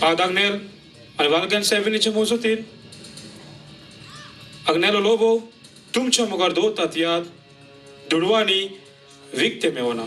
आद आग्नेल आनी वालगन सेव्हिनीचे मजतीन आग्नेलो लोबो तुमच्या मुखार दवरतात याद दुडवांनी विकते मेवना.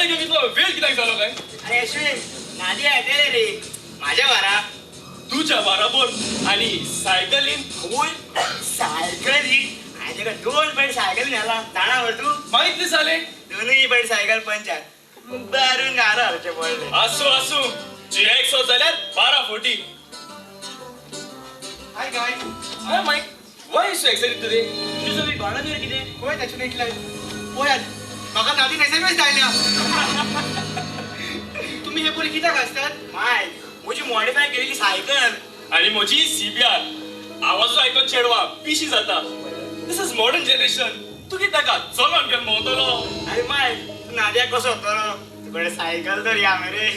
नाद्या घेवन इतलो वेळ कित्याक जालो काय? अरे अश्विन, नादिया येतले रे माझ्या वारा. तुझ्या बराबर आणि सायकलीन. होय, सायकली. आणि तुका दोन पॉईंट सायकल न्याला जाणा मरे तू. माहित नाही झाले. दोनही पॉईंट सायकल पंचार बारून घाला हरचे पडले. असो असो, जी एक्स जाल्यार 12:40. Hi guys. Hi Mike, why you so excited today? तुझं सगळी भाडं रे कितें? पळय ताचे इतलें पळयात, म्हाका नादीन एसएमएस धाडल्या. तुमी हे पळय कित्याक हांसतात? माय, म्हजी मॉडिफाय केलेली सायकल. आणि म्हजी सीबीआर आवाजो आयकोन चेडवा पिशी जाता. This is modern generation. तूं कितें ताका चलोन घेवन भोंवतलो? अरे माय, तूं नादिया कसो वतलो? तुकडे सायकल तर या मरे.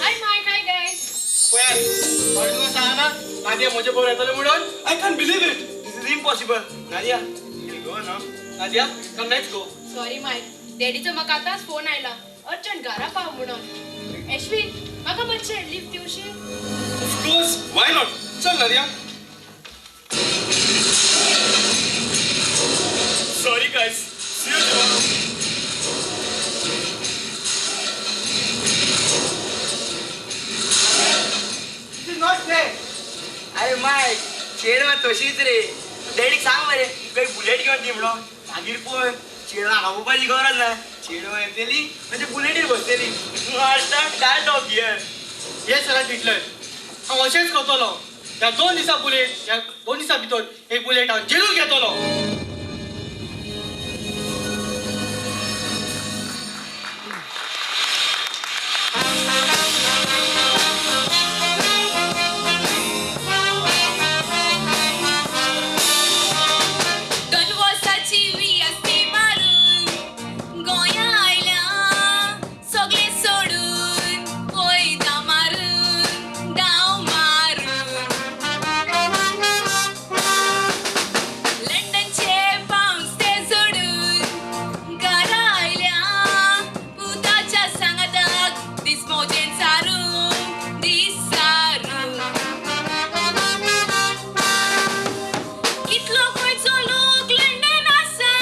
हाय मायक, हाय गायज. पळयात, हांवें तुका सांगना नादिया म्हजे बरोबर येतलें म्हणून. I can't believe it. This is impossible. Nadia, go no. Nadia, come, let's go. Sorry Mike, डॅडीचो म्हाका आतांच फोन आयला, अर्जंट घरा पाव म्हणून. एश्विन, म्हाका मातशें लिफ्ट दिवशी? Of course, why not. चल Nadia. Sorry guys, see you tomorrow. This is not fair. अरे मायक, चेडवां तशीच रे. तूं डॅडीक सांग मरे तुका एक बुलेट घेवन दी म्हणून. मागीर पळय, चेडवां आपोवपाची गरज ना. चेडवां येतली म्हणजे बुलेटीर बसतली. Start off here. Yes sir Hitler, हांव अशेंच करतलो. ह्या 2 दिसां बुलेट, ह्या 2 दिसां भितर एक बुलेट हांव जरूर घेतलो. दोन वर्साची वी मारून गोंया आयल्या, सगळें सोडून वयता मारून धांव मारून. लंडनचे पावस ते सोडून घरा आयल्या, पुताच्या सांगाताक दीस मोजेन सारून दीस सारून. कितलो खंयचो लोक लंडन आसा,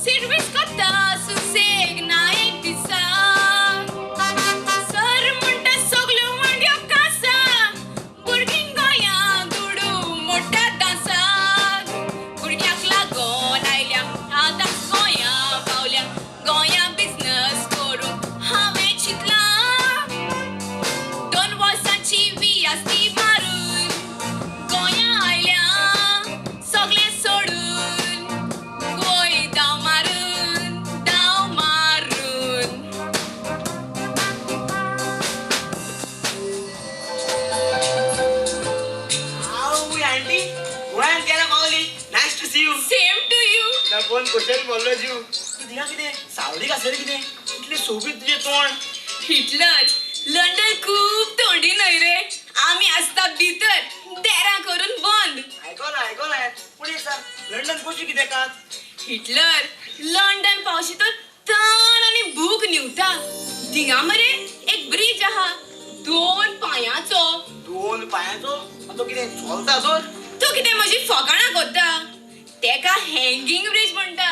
सिर्वीस करता सुसेग ना एक दिसा. सर म्हणटा सगल्यो मांडयो कासा, भुरगीं गोंया दुडू मोठ्या दासाक. भुरग्याक लागोन आयल्या आतां गोंया पावल्या, गोंया बिजनस करूंक हांवें चिंतलां. 2 वर्सांची वी आसती मारून गोंया आयल्या, सगळें सोडून गोंय धांव मारून धांव मारून. आवय आंटी, गोंयांत केन्ना पावली? Nice to see you. Same to you. तुका कोण क्वेश्चन बोललो जीव. तूं थिंगा कितें सावळी आसली कितें? इतलें सोबीत तुजें तोंड. हिटलर, लंडन खूब थंडी न्हय रे. आमी आसता भितर देरां करून बंद. आयकोना आयकोना, पूण एक सांग, लंडन कशी कितें कात? हिटलर, लंडन पावशी तर तान आनी भूक न्हिवता. थिंगा मरे एक ब्रिज आहा 2 पांयांचो. 2 पांयांचो? आनी तो कितें चलता तर? तूं कितें म्हजी फकाणां करता? तेका हँगींग ब्रिज म्हणटा.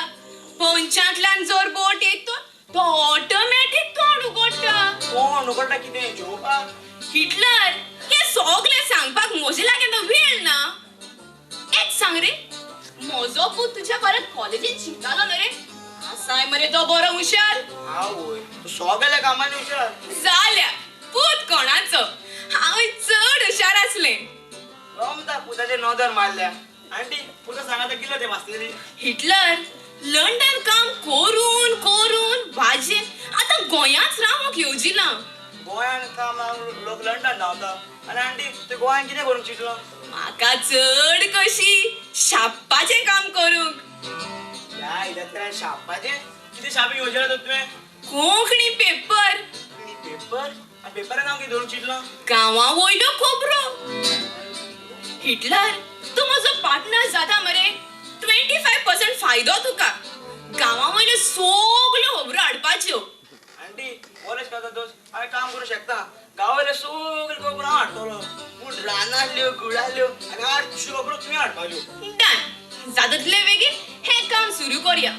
पंचांतल्यान जर बोट येत तर तो ऑटोमॅटीक तोंड उगडटा. तोंड उगडटा कितें जेवपाक? हिटलर, हें सगळें सांगपाक म्हजे लागीं आतां वेळ ना. एक सांग रे, म्हजो पूत तुज्या परत कॉलेजीन शिकतालो न्हय रे? आसाय मरे तो बरो हुशार. आवय, तूं सगळ्या कामांनी हुशार. जाल्या पूत कोणाचो, हांव चड हुशार आसलें. रमता पुताचे नदर मारल्या. आंटी, पुता सांगाता कितलो ते वाचलेली? हिटलर, लंडन काम करून करून वाजेन आतां गोंयांत रावंक येवजिलां. गोंयांत काम लोक लंडन धांवता आनी आंटी तूं गोंयांत कितें करूंक चिंतलो? म्हाका चड कशी शापाचें काम करूंक. ह्या इल्यांतल्यान शापाचें कितें शापी येवजिलां तर तुवें? कोंकणी पेपर. कोंकणी पेपर? आनी पेपरान हांव कितें धरूंक चिंतलो? गांवा वयल्यो खबरो. हिटलर, तूं म्हजो पार्टनर जाता मरे. 25% फायदो तुका. गांवा वयल्यो सगल्यो खबरो हाडपाच्यो. आंटी, कॉलेज करता दोस्त, हांवें काम करूं शकता. गांवावयल्यो सगल्यो खबरो हांव हाडटलो, पूण रानांतल्यो गुळांतल्यो आनी आठश्यो खबरो तुवें हाडपाच्यो. डन. जाता तितले बेगीन हें काम सुरू करया.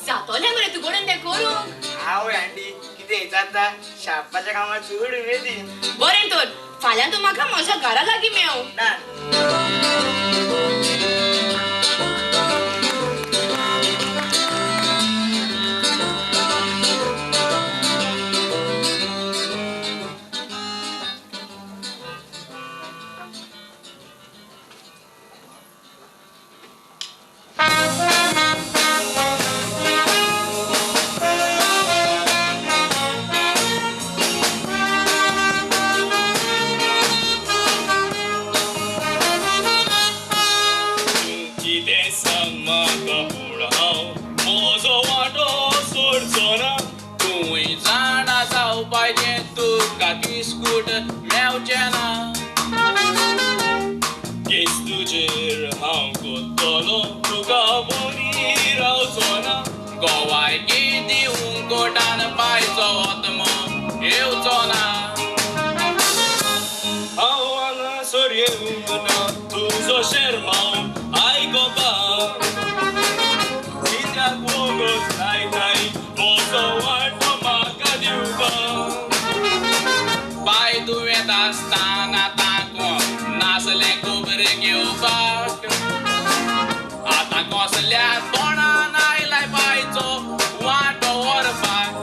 जातोलें मरे तुकडून तें करूंक. आवय आंटी कितें विचारता, शापाच्या कामाक चड उमेदीन. बरें तर फाल्यां तूं म्हाका म्हज्या घरा लागीं मेव. डन. कितें सांग म्हाका पूण हांव म्हजो वांटो सोडचो ना. तूंय जाणा जावपाचें तुका किस्कूट मेवचें ना. केस तुजेर हांव कोत्तलो, तुका बरी रावचो ना. गोवायकी दिवंक कोटान पायचो आत्मो येवचो ना. हांव हांगासर येवंक ना तुजो शेरमांव आयकोपाक, कित्याक वोगोत लायताय म्हजो वांटो म्हाका दिवपाक. बाय तुवें आसतना ताको नासलें खबर घेवपाक, आतां कसल्या तोंडान आयलाय बायचो वांटो व्हरपाक.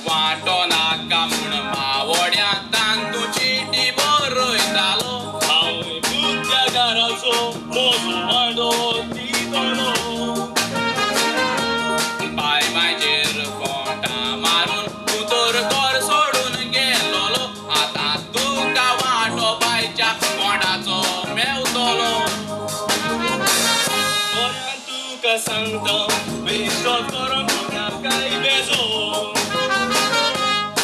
वांटो नाका म्हूण मावोड्या तान तूं चिटी बरयतालो. हांव तुज्या घराचो म्हजो वांटो दितलो. बाय म्हाजेर खोंटां मारून तूं तर घर सोडून गेलोलो, आतां तुका वांटो बायच्या कोणाचो मेवतलो. बऱ्यान तुका सांगता बेश्टो करून काय बेजो,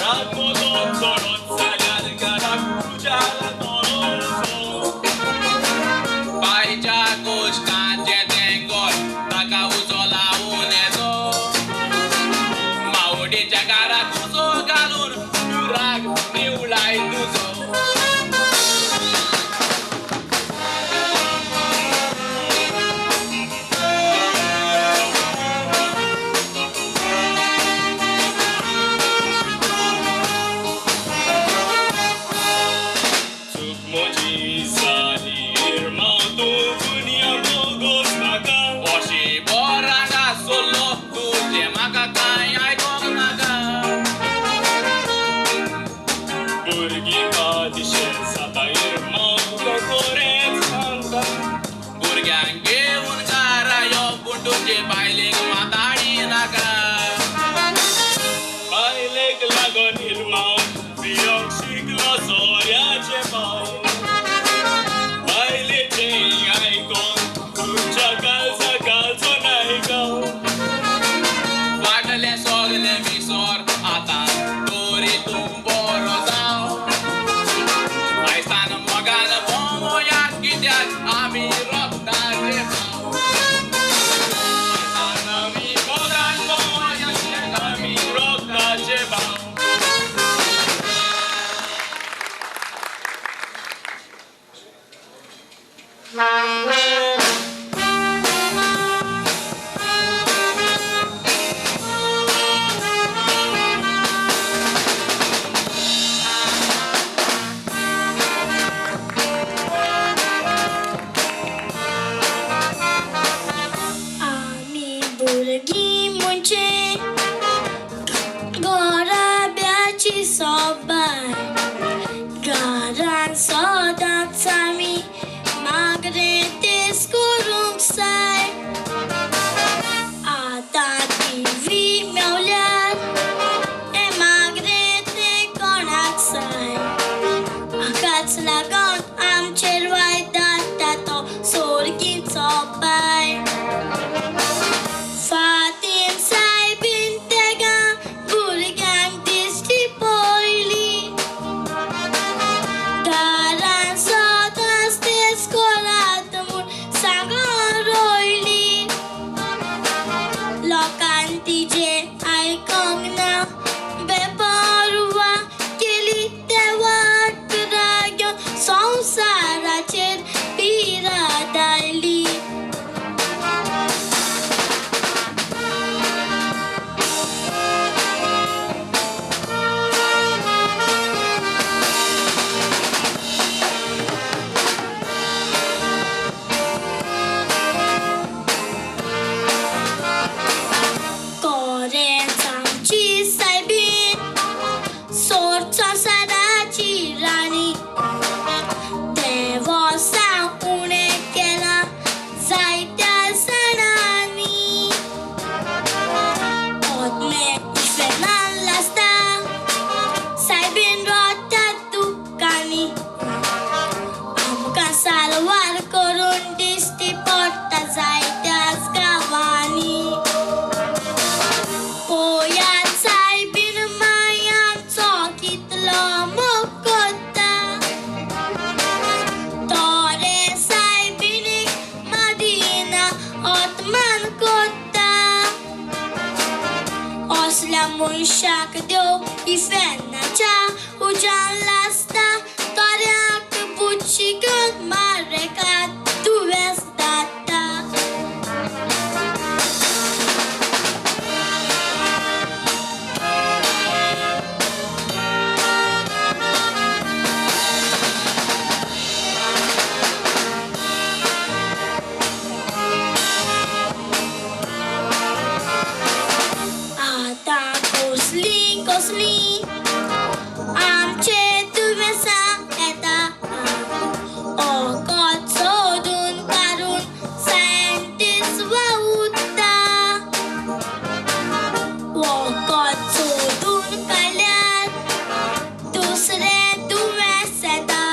रात म्हजो चडत जाल्यार घराक तुज्या लागतलो. बायच्या गोश्टाचें तें घर ताका उजो लावून येचो, मावोडेच्या घराक उजो घालून तूं राग निवळाय तुजो. चूक म्हजी जाली इरमांव, तूं दुनिया भोगोस म्हाका. अशी बोरांगा सोल्लो तुजें म्हाका कांय आयकोंक नाका. भुरगीं पादिशें जाता इरमांव, तुका खरेंच सांगता. भुरग्यांक घेवन घरा यो पूण तुजे बायलेक माताडी नाका. बायलेक लागोन इरमांव पियोंक शिकलो सोऱ्याचें पाव, बायलेचें आयकोन तुज्या काळजा घालचो नाय गांव. फाटलें सगलें विसर आतां तरी तूं बरो जाव, आयसान मोगान भोंवया कित्याक आमी रोगताचे भाव. आयसान आमी मोगान भोंवया कित्याक आमी रोगताचे भाव. मनशाक देव इफेर्नाच्या उज्यान लासता, तोऱ्याक बुची घेवन मारेकात दुयेंस धाडटा. आतां कसली कसली आमचे दुयेंसां येता, वखद सोदून काडून सायंटिस्ट वावुरता. वखद सोदून काडल्यार दुसरें दुयेंस येता,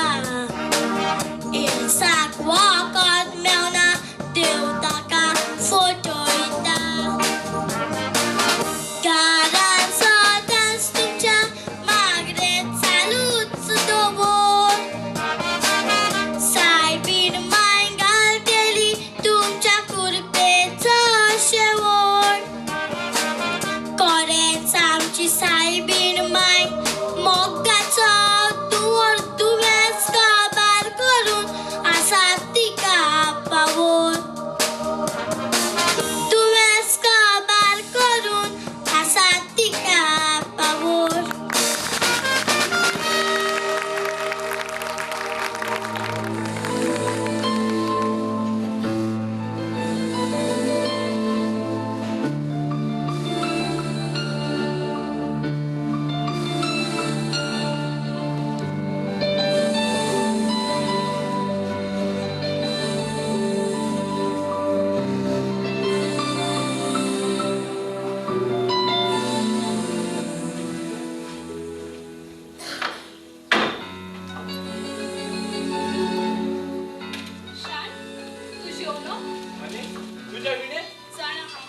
इल्साक वखद मेवना, देव ताका फटयता. घरान सदांच तुमच्या मागणें चालूच दवर, सायबीण माय घालतली तुमच्या कुरपेचो शेवट. खरेंच आमची सायबीण माय मोगाचो दुवर दुयेंस काबार करून आसा तिका पावोर, दुयेंस काबार करून आसा तिका पावोर. शान, तूं जेवलो? आनी तुज्या विणे? जाणा हांव,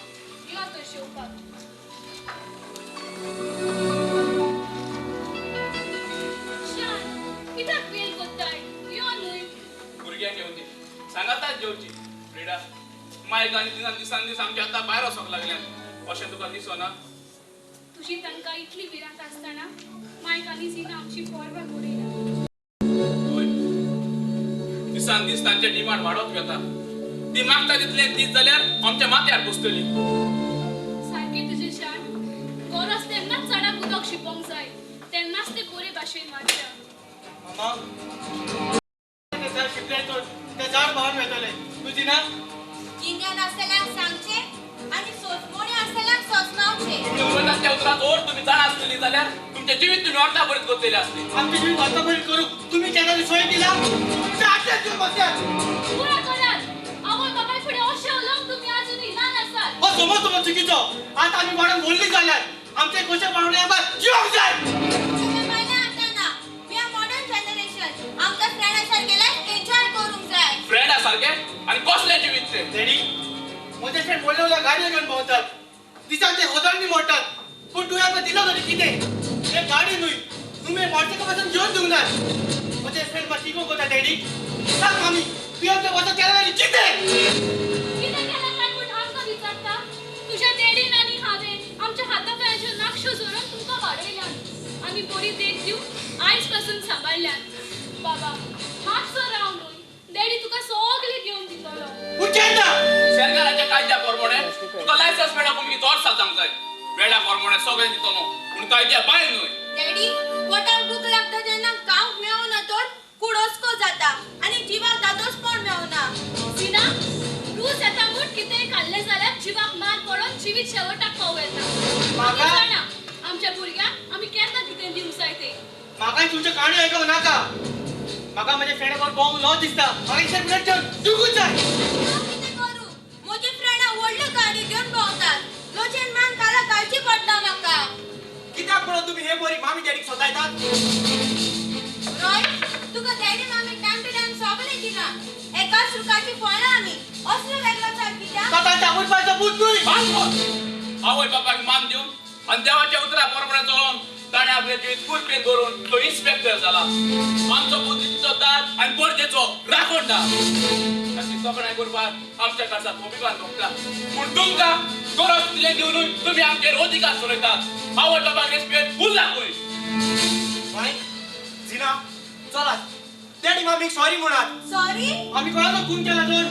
यो आतां जेवपाक. शान, कित्याक वेळ कोत्ताय? यो न्हय. भुरग्यांक घेवन सांगाताच जेवची. फ्रिडा, मायक आनी दिसान दिसान दीस आमच्या आतां भायर वचोंक लागल्यान अशें तुका दिसना? तुजी तांकां इतली भिरांत आसतना मायक आनी झिना आमची पर्वा करिना. हय, दिसान दीस तांचे डिमांड वाडत वता. ती मागता तितलें दीत जाल्यार आमच्या माथ्यार बसतली. सारकें तुजें शान, गरज तेन्नाच चडाक उदक शिंपोंक जाय, तेन्नाच ते बरे भाशेन वाडटा. मामा, ते झाड शिंपले तर ते झाड भावन वेतले तुजी ना. गिन्यान आसतल्यांक सांगचें आनी सोंसमोणी आसतल्यांक सोंसमावचें. तुमी उलयतात त्या उतरांत ओर तुमी जाणा आसतली जाल्यार तुमचें जिवीत तुमी अर्दा बरीत करतली आसली. आमची जिवीत अर्दबरीत करूंक तुमी केन्ना सोय दिला? तुमच्या आटल्यात घेवन बसल्यात. पुरो करात, आवय बापाय फुडें अशें उलोवंक तुमी आजुनूय ल्हान आसात. हो समज समज चुकीचो. आतां आमी वाडोवन व्हडली जाल्यात, आमचे कशें पावणे आमकां जिवंक जाय. तुमच्या मायना आतां ना, we are modern generation, आमकां फ्रेंडा सारकें लायफ एन्जॉय करूंक जाय. फ्रेंडा सारकें आनी कसलें जिवीत तें? डॅडी, म्हजे फ्रेंड व्हडले व्हडल्या गाडयो घेवन भोंवतात, दिसाक ते हजारांनी मोडटात, पूण तुवें आमकां दिलो तरी कितें? हे गाडी न्हय, तुमी मोटरसायकल पासून घेवन दिवंक ना. म्हजे फ्रेंड म्हाका शिकोवंक वता. डॅडी सांग, मामी, तुवें आमच्या वचत केलें जाल्यार कितें? कितें केलें काय म्हूण आमकां विचारता? तुज्या डॅडीन आनी हांवें आमच्या हाता पांयाच्यो नाकश्यो झरोवन तुमकां वाडयल्यात आनी बरी देख दिवन आयज पासून सांबाळल्यात. बाबा, मातसो राव न्हय, डॅडी तुका सगळें घेवन दितलो. पूण केन्ना? सरकाराच्या कायद्या प्रमाणे तुका लायसन्स मेळ्ळा पूण वर्सां जावंक जाय. वेळा प्रमाणे सगळें दितलो, पूण कायद्या भायर न्हय. डॅडी, पोटाक भूक लागता तेन्ना खावंक मेवना तर कुडोसको जाता आनी जिवाक दादोसपण मेवना. सिना, रूज येता म्हूण कितेंय खाल्लें जाल्यार जिवाक मार पडोन जिवीत शेवटाक पावूं येता. आमी जाणा आमच्या भुरग्यांक आमी केन्ना कितें दिवंक जाय तें. म्हाका तुमच्यो काणयो आयकूंक नाका. म्हाका म्हज्या फ्रेंडा बरोबर भोंवंक लज दिसता. म्हाका एकशें बुलेट घेवन जिवकूच जाय. हांव कितें करूं? म्हजी फ्रेंडां व्हडल्यो गाडी घेवन भोंवतात, लोचेन मान काला घालची पडटा म्हाका. कित्याक म्हणून तुमी हे बरी मामी डॅडीक सोदायतात? रॉय, तुका daddy mummy time to time सगळें दिलां. एकाच रुखाची फळां आमी, असलो वेगळो चाल कित्याक? तो तांच्या आवय बापायचो पूत न्हय. आवय बापायक मान दिवन आनी देवाच्या उतरा प्रमाणे चलोवन ताणें आपलें जिवीत कुरपेन करून तो इन्स्पेक्टर जाला. आमचो बुद्धीचो दाद आनी गरजेचो राखणदार. ताची तोखणाय करपाक आमच्या काळजांत अभिमान भोगता, पूण तुमकां गरज तितलें दिवनूय तुमी आमचेर अधिकार चलयतात. आवय बापाक रेस्पेद भुरलाकूय. मायक, झिना, चलात. डॅडी मामीक सॉरी म्हणात. सॉरी? आमी कोणाचो खून केला तर?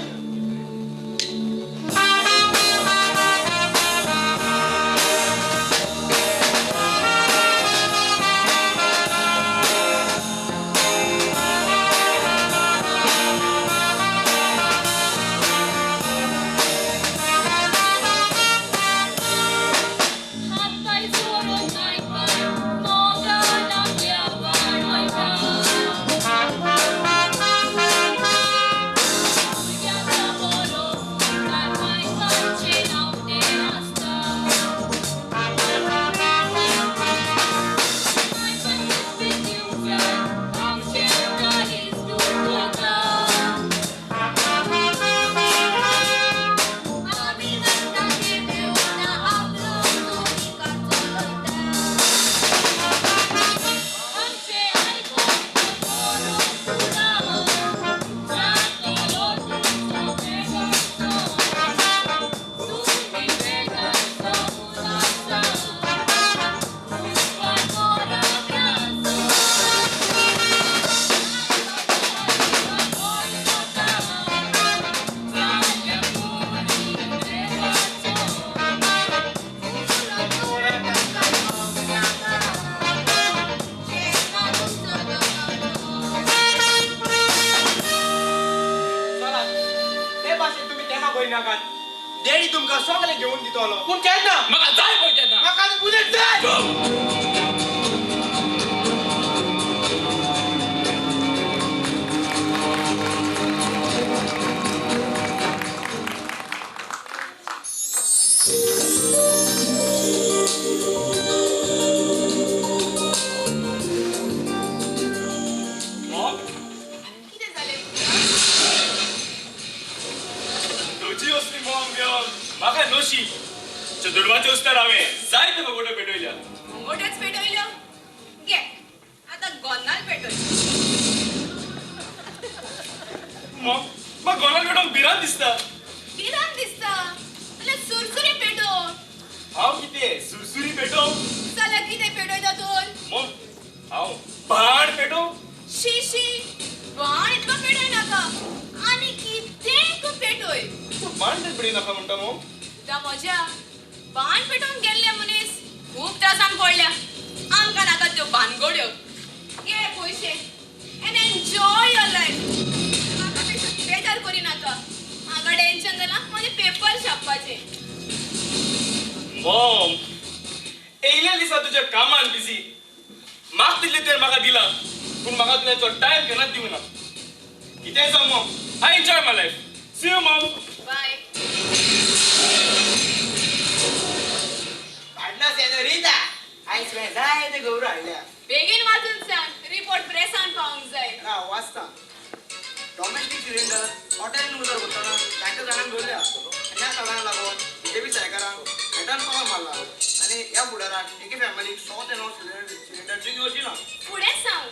हात पांय जोडून मायपाय मोगान आपल्या वाडयता. भुरग्यांचो बरो फुडार मायपायचें नांव आसता. मायपाय रेस्पेद दिवंक जाय, आमचें काळीज दुखता. आमी म्हणटा तें मेवना आपलो भुमिका चलयता. आमचें आयकून तो बरो फुडार जातलो तुमचो बेगाचो. तुमी बेगाचो उलासा तुमकां बरो. चलात, ते भाशेन तुमी तेमा पळय नाकात. डॅडी तुमकां सगळें घेवन दितलो. पूण केन्ना? म्हाका जाय पळय तेन्ना. म्हाका आतां बुलेट जाय. मॉम, कितें जालें? तुजी असली मॉम घेवन म्हाका नशीब. चतुर्माचे उस्तार हांवें जायते भगोटे पेटयल्या. मुंगोट्योच पेटयल्यो? घे, आतां गोन्नाल पेटय. मॉम, म्हाका गोनाल पेटोवंक भिरांत दिसता. भिरांत दिसता जाल्यार सुरसुरी पेटोव. हांव कितें सुरसुरी पेटोवं? जाल्यार कितें पेटयता तूं? मॉम, हांव बाण पेटोवं? शी शी, बाण इतलो पेटय नाका, आनी कितेंय तूं पेटय. तूं बाण तर पेटय नाका म्हणटा मॉम. पुता म्हज्या, बाण पेटोवन गेल्ले मनीस खूब त्रासान पडल्या. आमकां नाका त्यो भानगड्यो. घे पयशे एन्ड एन्जॉय your life. म्हाका बेश्टो बेजार करी नाका. म्हाका टेन्शन जालां म्हजे पेपर छापपाचे. मॉम, येयल्या दिसा तुज्या कामान बिजी. म्हाका तितलें तें म्हाका दिलां, पूण म्हाका तुवें टायम केन्नाच दिवना. कितेंय जावं mom, I enjoy my life. See you mom. Bye. हाडला सेनोरिता, आयज तुवें जायते खबरो हाडल्या. बेगीन वाचून सांग, रिपोर्ट प्रेसान पावूंक जाय. राव वाचता. डॉमेस्टीक सिलिंडर हॉटेलीन उदर करतना जायत्या जाणांक धरल्या आनी ह्या कारणाक लागून बीजेपी सरकारान नेटान पावल मारला आनी ह्या फुडाराक एके फॅमिलीक 100 ते 9 सिलिंडर दिवंक येवची ना. फुडें सांग.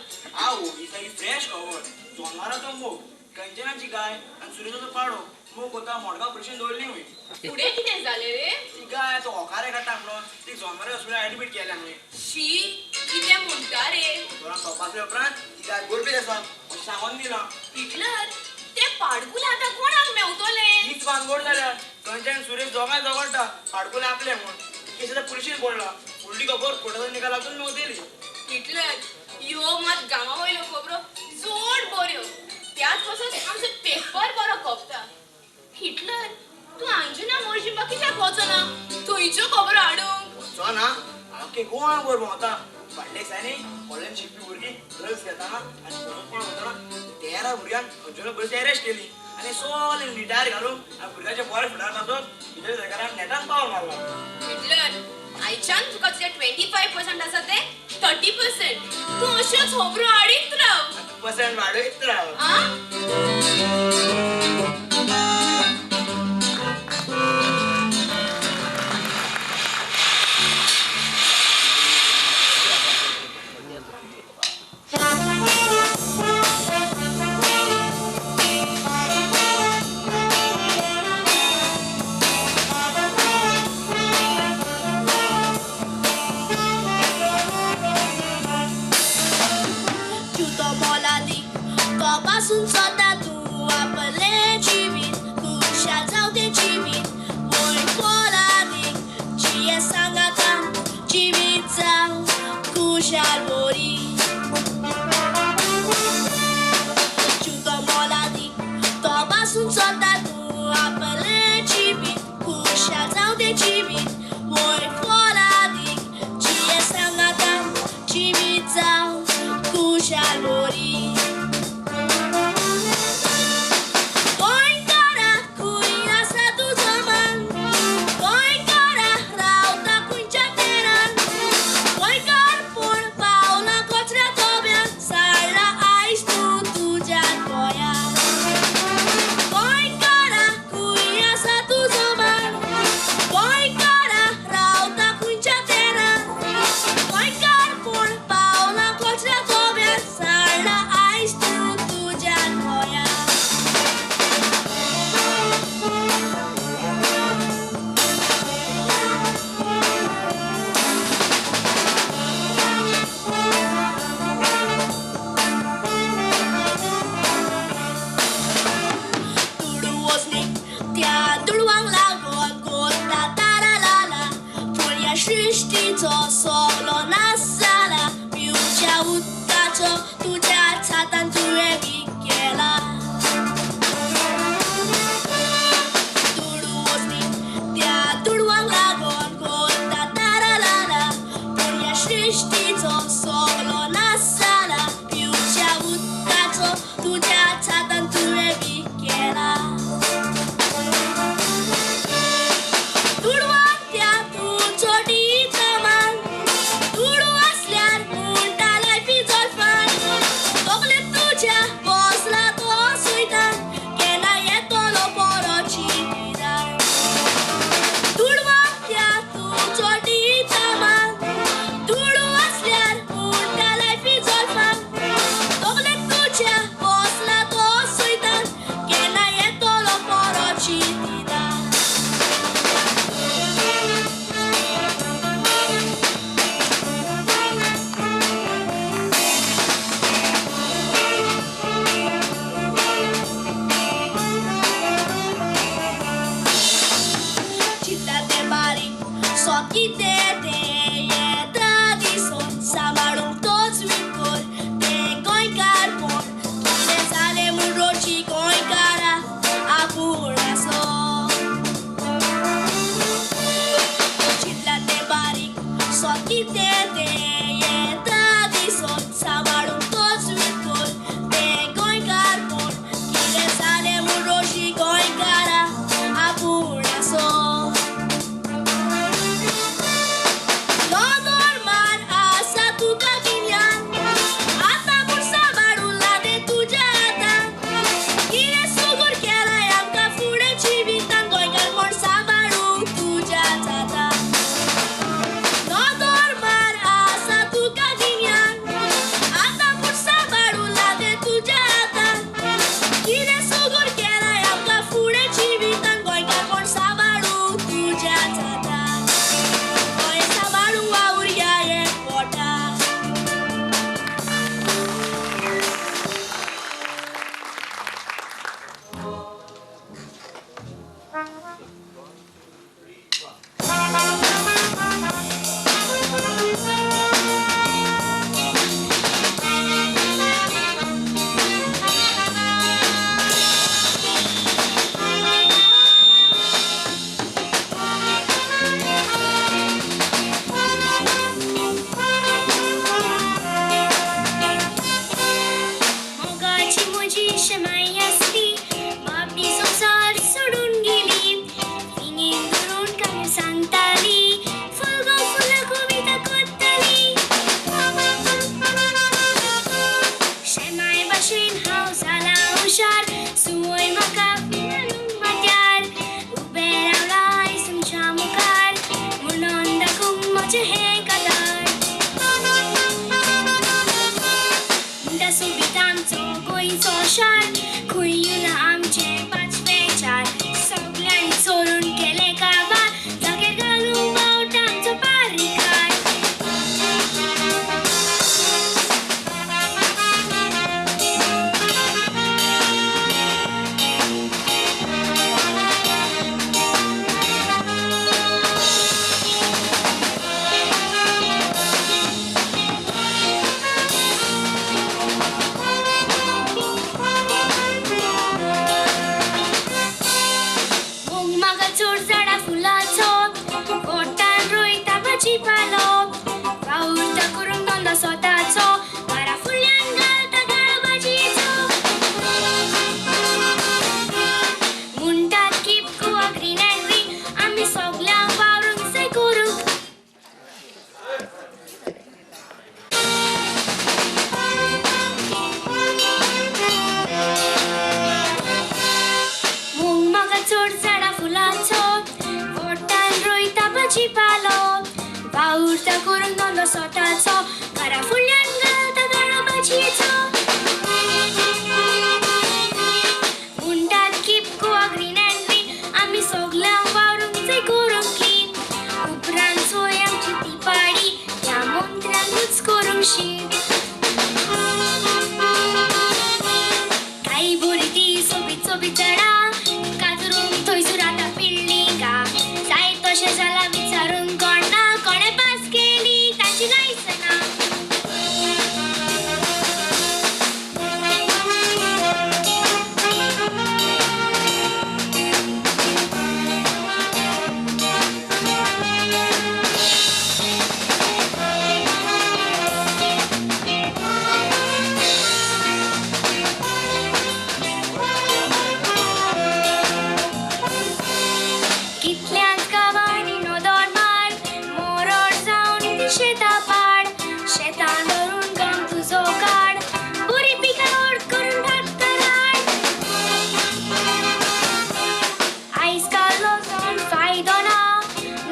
आवो, ही सारकी फ्रेश खबर. जनवराचो मोग, कंचनाची गाय आनी सुरेशाचो पाडो मोग कोता मडगांव पुलिशेन दवरली खंय. फुडें कितें जालें रे? ती गाय तो होकारे काडटा म्हणून ती जनवरा हॉस्पिटलान एडमीट केल्या खंय. शी, कितें म्हणटा रे? दोतोरान तपासले उपरांत ती गाय गोरबेज आसा अशें सांगून दिलां. हिटलर, ते पाडकुले आतां कोणाक मेवतले? हीच भानगड जाल्या. कंचन सुरेश दोगांय झगडटा पाडकुले आपले म्हूण. केस आतां पुलिशेन पडला. फुडली खबर कोर्टाचो निकाल लागून मेवतली. हिटलर, ह्यो मात गांवा वयल्यो खबरो चड बऱ्यो. त्याच पासत आमचो पेपर बरो खपता. हिटलर, तूं अंजुना मोरजिंबा कित्याक वचना थंयच्यो खबरो हाडूंक? वचो ना, आख्खे गोंयभर भोंवता. फाटल्या दिसांनी कॉलेज शिकपी भुरगीं ड्रग्स घेतना आनी कोण वतना 13 भुरग्यांक अंजुना पुलिस अरेस्ट केली आनी सगळे लिटार घालून आनी भुरग्यांच्या बरे फुडार पासून बीजेपी सरकारान नेटान पावल मारला. हिटलर, आयच्यान तुका तुजें 25% आसा ते 30%. तूं अश्योच खबरो हाडीत राव. पर्संट वाडयत राव. आं? तो पासून स्वता तूं आपलें जिवीत खुशाल जावं तें जिवीत वयर पोलादीक जिये सांगाता जिवीत जावं खुशाल बरी जिवतो मोलादीक तो पासून स्वता तूं आपलें जिवीत खुशाल जावं तें जिवीत वयर पोलादीक जिये सांगाता जिवीत जावं खुशाल बरी गोंयकारा खंय आसा तुजो मान गोंयकारा रावता खंयच्या तेरान गोंयकारपण पावला कचऱ्या दोब्यान सारला आयज तूं तुज्या गोंयान गोंयकारा खंय आसा तुजो मान गोंयकारा रावता खंयच्या तेरान गोंयकारपण पावला कचऱ्या दोब्यान सारला आयज तूं तुज्या गोंयान. दुडू वचनीक त्या दुडवांक लागून कोता तारा लाला पूण ह्या सृश्टीचो सगलो नाश जाला पिवच्या उदकाचो तुज्या हातान तुवें वीक केला. दुडू वचनीक त्या दुडवांक लागून कोता तारा लाला पूण ह्या सृश्टीचो सगलो नाश जाला पिवच्या उदकाचो तुज्या हातान तुवें वीक केला. दुडवाक त्या तूं चोडीता मान दुडू आसल्यार म्हणटा लायफ is all fun तकलेंत तुज्या बसला तो सैतान केन्ना येतलो परत जिवितान. दुडवाक त्या तूं चोडीता मान दुडू आसल्यार म्हणटा लायफ is all fun तकलेंत तुज्या बसला तो सैतान केन्ना येतलो परत जिवितान. चिंता तें बारीक सो कितें तें येता दिसोन सांबाळूंक तोच विकर तें गोंयकारपण कितें जालें म्हूण रोजी गोंयकारा आपूण आसो. चिंतलां तें बारीक सो कितें तें येता दिसोन सांबाळूंक तोच विकर तें गोंयकारपण कितें जालें म्हूण रोजी गोंयकारा आपूण आसो. नदर मार आसा तुका गिन्यान आतां पूण सांबाळुला तें तुज्या हातान कितें सुगूर केलां आमकां फुडें जिवितान गोंयकारपण सांबाळूंक तुज्या जाता. नदर मार आसा तुका गिन्यान आतां पूण सांबाळुला तें तुज्या हातान कितें सुगूर केलां आमकां फुडें जिवितान गोंयकारपण सांबाळूंक तुज्या जाता. गोंय सांबाळूंक वावुरया एकवटा. मोगाची म्हजी शमाई आसली बाबडी संवसार सोडून गेली फिंगीन धरून कांय सांगताली फुलगो फुलां कविता कोत्ताली शेमाय भाशेन हांव जालां हुशार सुवय म्हाका घालूंक माथ्यार उबें रावलां आयज तुमच्या मुखार म्हणून दाखोवंक म्हजें हें कातार. म्हणटा सोबीत आमचो गोंयचो शार खंय येयला आमचें पांचवें चार सगल्यांनी चोरून केलें काबार जाग्यार घालूंक बावटा आमचो पारीकार. घरा फुडल्यान घालता गाणो भाजयेचो. म्हणटात keep Goa green and green, आमी सगल्यांक वावरूंक जाय करूंक क्लीन. उपरांत सोय आमची ती पाडी त्या मंत्र्यानूच करूंक शीण. काय बरी ती सोबीत सोबीत झाडां कातरून थंयसर आतां बिल्डिंगां. जाय तशें जालां विचारून कोण ना, कोणें पास केली ताची लायसनां. कितल्याच गांवांनी नदर मार, मोरड जावन ती शेतां पाड. शेतां धरून गांव तुजो काड, बरी पिकावळ करून भात कराड. आयज काल जावन फायदो ना,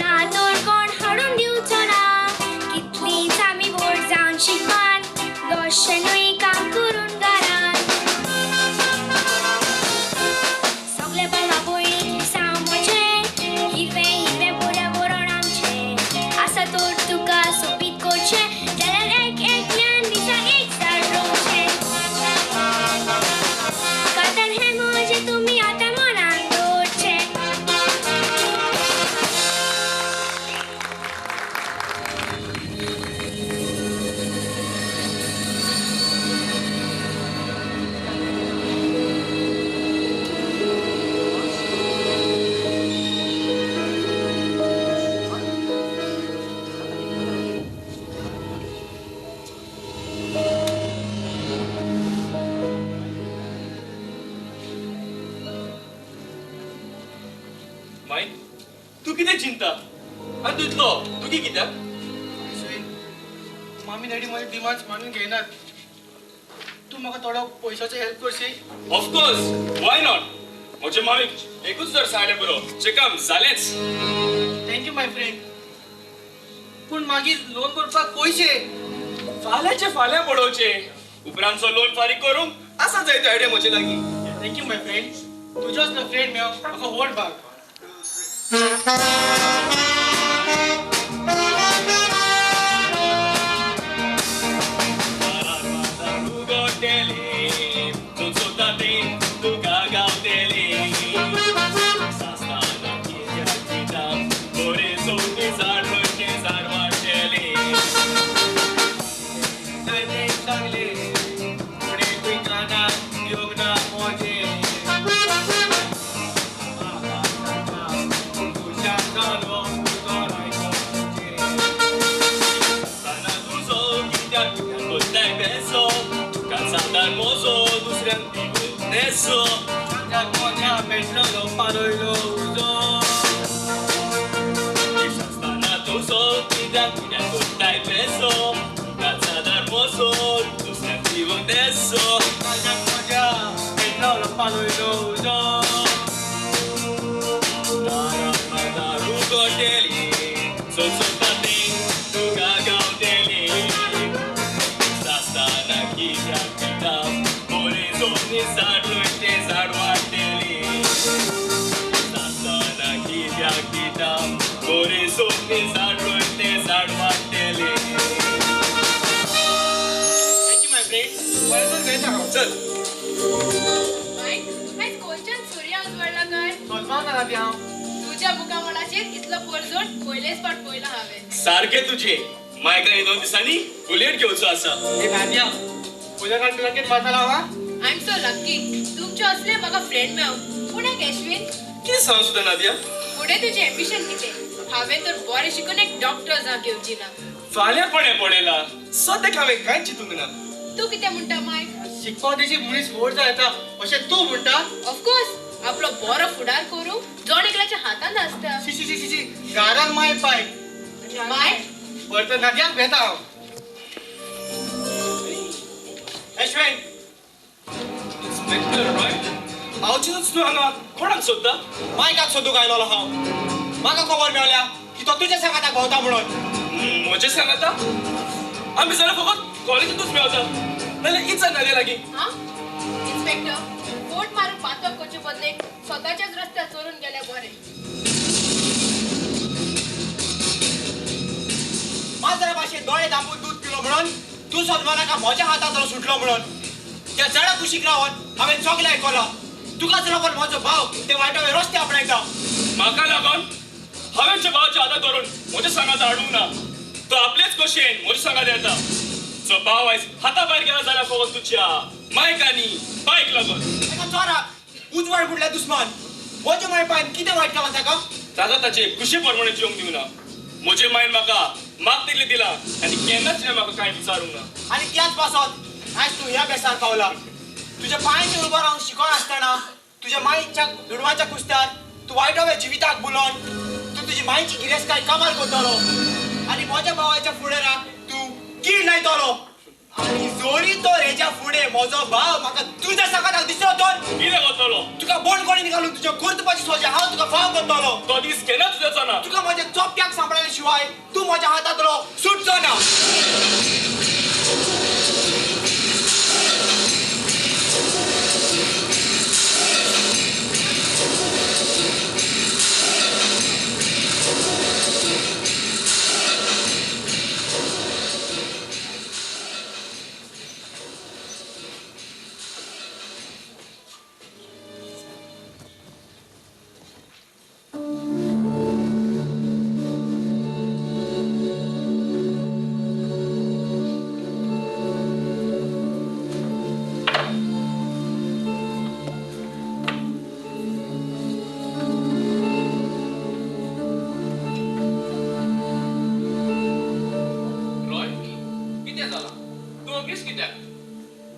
ना तर कोण हाडून दिवचो ना. कितलींच आमी व्हड जावन शिकपान, दोशें न्हय काम करून घरान. सगळे बाबा भयणीक लिसांव म्हजें, हिरवें हिरवें पर्यावरण आमचें. आसा तर तुका सोबीत करचें, जाल्यार एक एकल्यान दिसाक एक झाड रोवचें. कांतार हें म्हजें तुमी आतां मनान दवरचें. मायक, तूं कितें चिंता आनी तूं इतलो दुखी कित्याक? मामी डॅडी म्हजे डिमांड्स मानून घेयनात. तूं म्हाका थोडो पयशाचो हेल्प करशी? Of course, why not. म्हजे मामीक एकूच तर सांगलें पुरो, जें काम जालेंच. Thank you my friend. पूण मागीर लोन भरपाक पयशे. फाल्यांचे फाल्यां पडोवचे, उपरांतचो लोन फारीक करूंक आसा जायतो आयडिया म्हजे लागीं. Thank you my friend. तुजोच न्हय फ्रेंड मेळो म्हाका व्हड भाग. Thank you my friend. चल. मायक, आयज खंयच्यान सुर्या उजवाडला काय? सोदपाक ना ती हांव. तुज्या मुखामळाचेर इतलो परजोड पयलेच फावट पळयला हांवें. सारकें तुजें. मायका हे 2 दिसांनी बुलेट घेवचो आसा. ए नादिया, उद्या काल लगेच मारता हांव. I am so lucky, तुमचे असले म्हाका फ्रेंड मेळो. पूण एक अश्विन, कितें सांग सुद्दां नादिया? फुडें तुजें एम्बिशन कितें? हांवें तर बरें शिकून एक डॉक्टर जावंक येवची ना. फाल्यां कोणें पळयला, सद्याक हांवें कांय चिंतूंक ना. तूं कितें म्हणटा मायक? शिकपाक तेजी मनीस व्हड जाता अशें तूं म्हणटा? ऑफकोर्स, आपलो बरो फुडार करूंक जण एकल्याच्या हातांत आसता. शी शी शी शी, घरान माय पाय. मायक, परत नादियाक भेता हांव. अश्विन, इन्स्पेक्टर रॉय, हांव चिंतूच तूं हांगा कोणाक सोदता? मायकाक सोदूंक आयलोलो हांव. म्हाका खबर मेळ्ळ्या की तो तुज्या सांगाताक भोंवता म्हणून. म्हजे सांगाता? आमी जाल्यार फकत कॉलेजींतूच मेळता, नाल्यार इत्सा ना रे लागीं. हां इन्स्पेक्टर, बोट मारून पातक करचे बदले स्वताच्याच रस्त्यार चोरून गेल्यार बरें. माजरा भाशेन दोळे धांपून दूद पिलो म्हणून तूं सोदमा नाका म्हज्या हातांतलो सुटलो म्हणून. त्या झाडा कुशीक रावन हांवें सगळें आयकलां. तुकाच लागून म्हजो भाव ते वायटावे रस्ते आपणायता. म्हाका लागून हांवें भावाच्या हाताक धरून म्हज्या सांगात हाडूंक ना. तो आपलेच खोशयेन म्हज्या सांगात येता. जो भाव आयज हाता भायर गेला जाल्यार फकत तुज्या मायक आनी बायक लागून. एका चोराक उजवाड फुडल्या दुस्मान म्हज्या मायपान कितें वायट केलां ताका? ताका ताचे खुशे प्रमाणे जिवंक दिवना. म्हजे मायन म्हाका माग तितलें दिलां आनी केन्नाच तिणें म्हाका कांय विचारूंक ना. आनी त्याच पासत आयज तूं ह्या बेसार पावला. तुज्या पांयांचेर उबो रावन शिकोन आसतना तुज्या मायच्या दुडवाच्या कुस्तार तूं वायटाव्या जिविताक बुलोन तूं तुजी मायची गिरेस्तकाय कामार करतलो आनी म्हज्या भावाच्या फुडाराक तूं कीड लायतलो. आनी जोरी तर हेच्या फुडें म्हजो भाव म्हाका तुज्या सांगाताक दिसलो तर कितें करतलो? तुका बोणकोणी घालून तुज्या कर्तुपाची सोजे हांव तुका फाव करतलो. तो दीस केन्नाच जावचो ना. तुका म्हज्या चोप्याक सांबाळ्ळे शिवाय तूं म्हज्या हातांतलो सुटचो ना.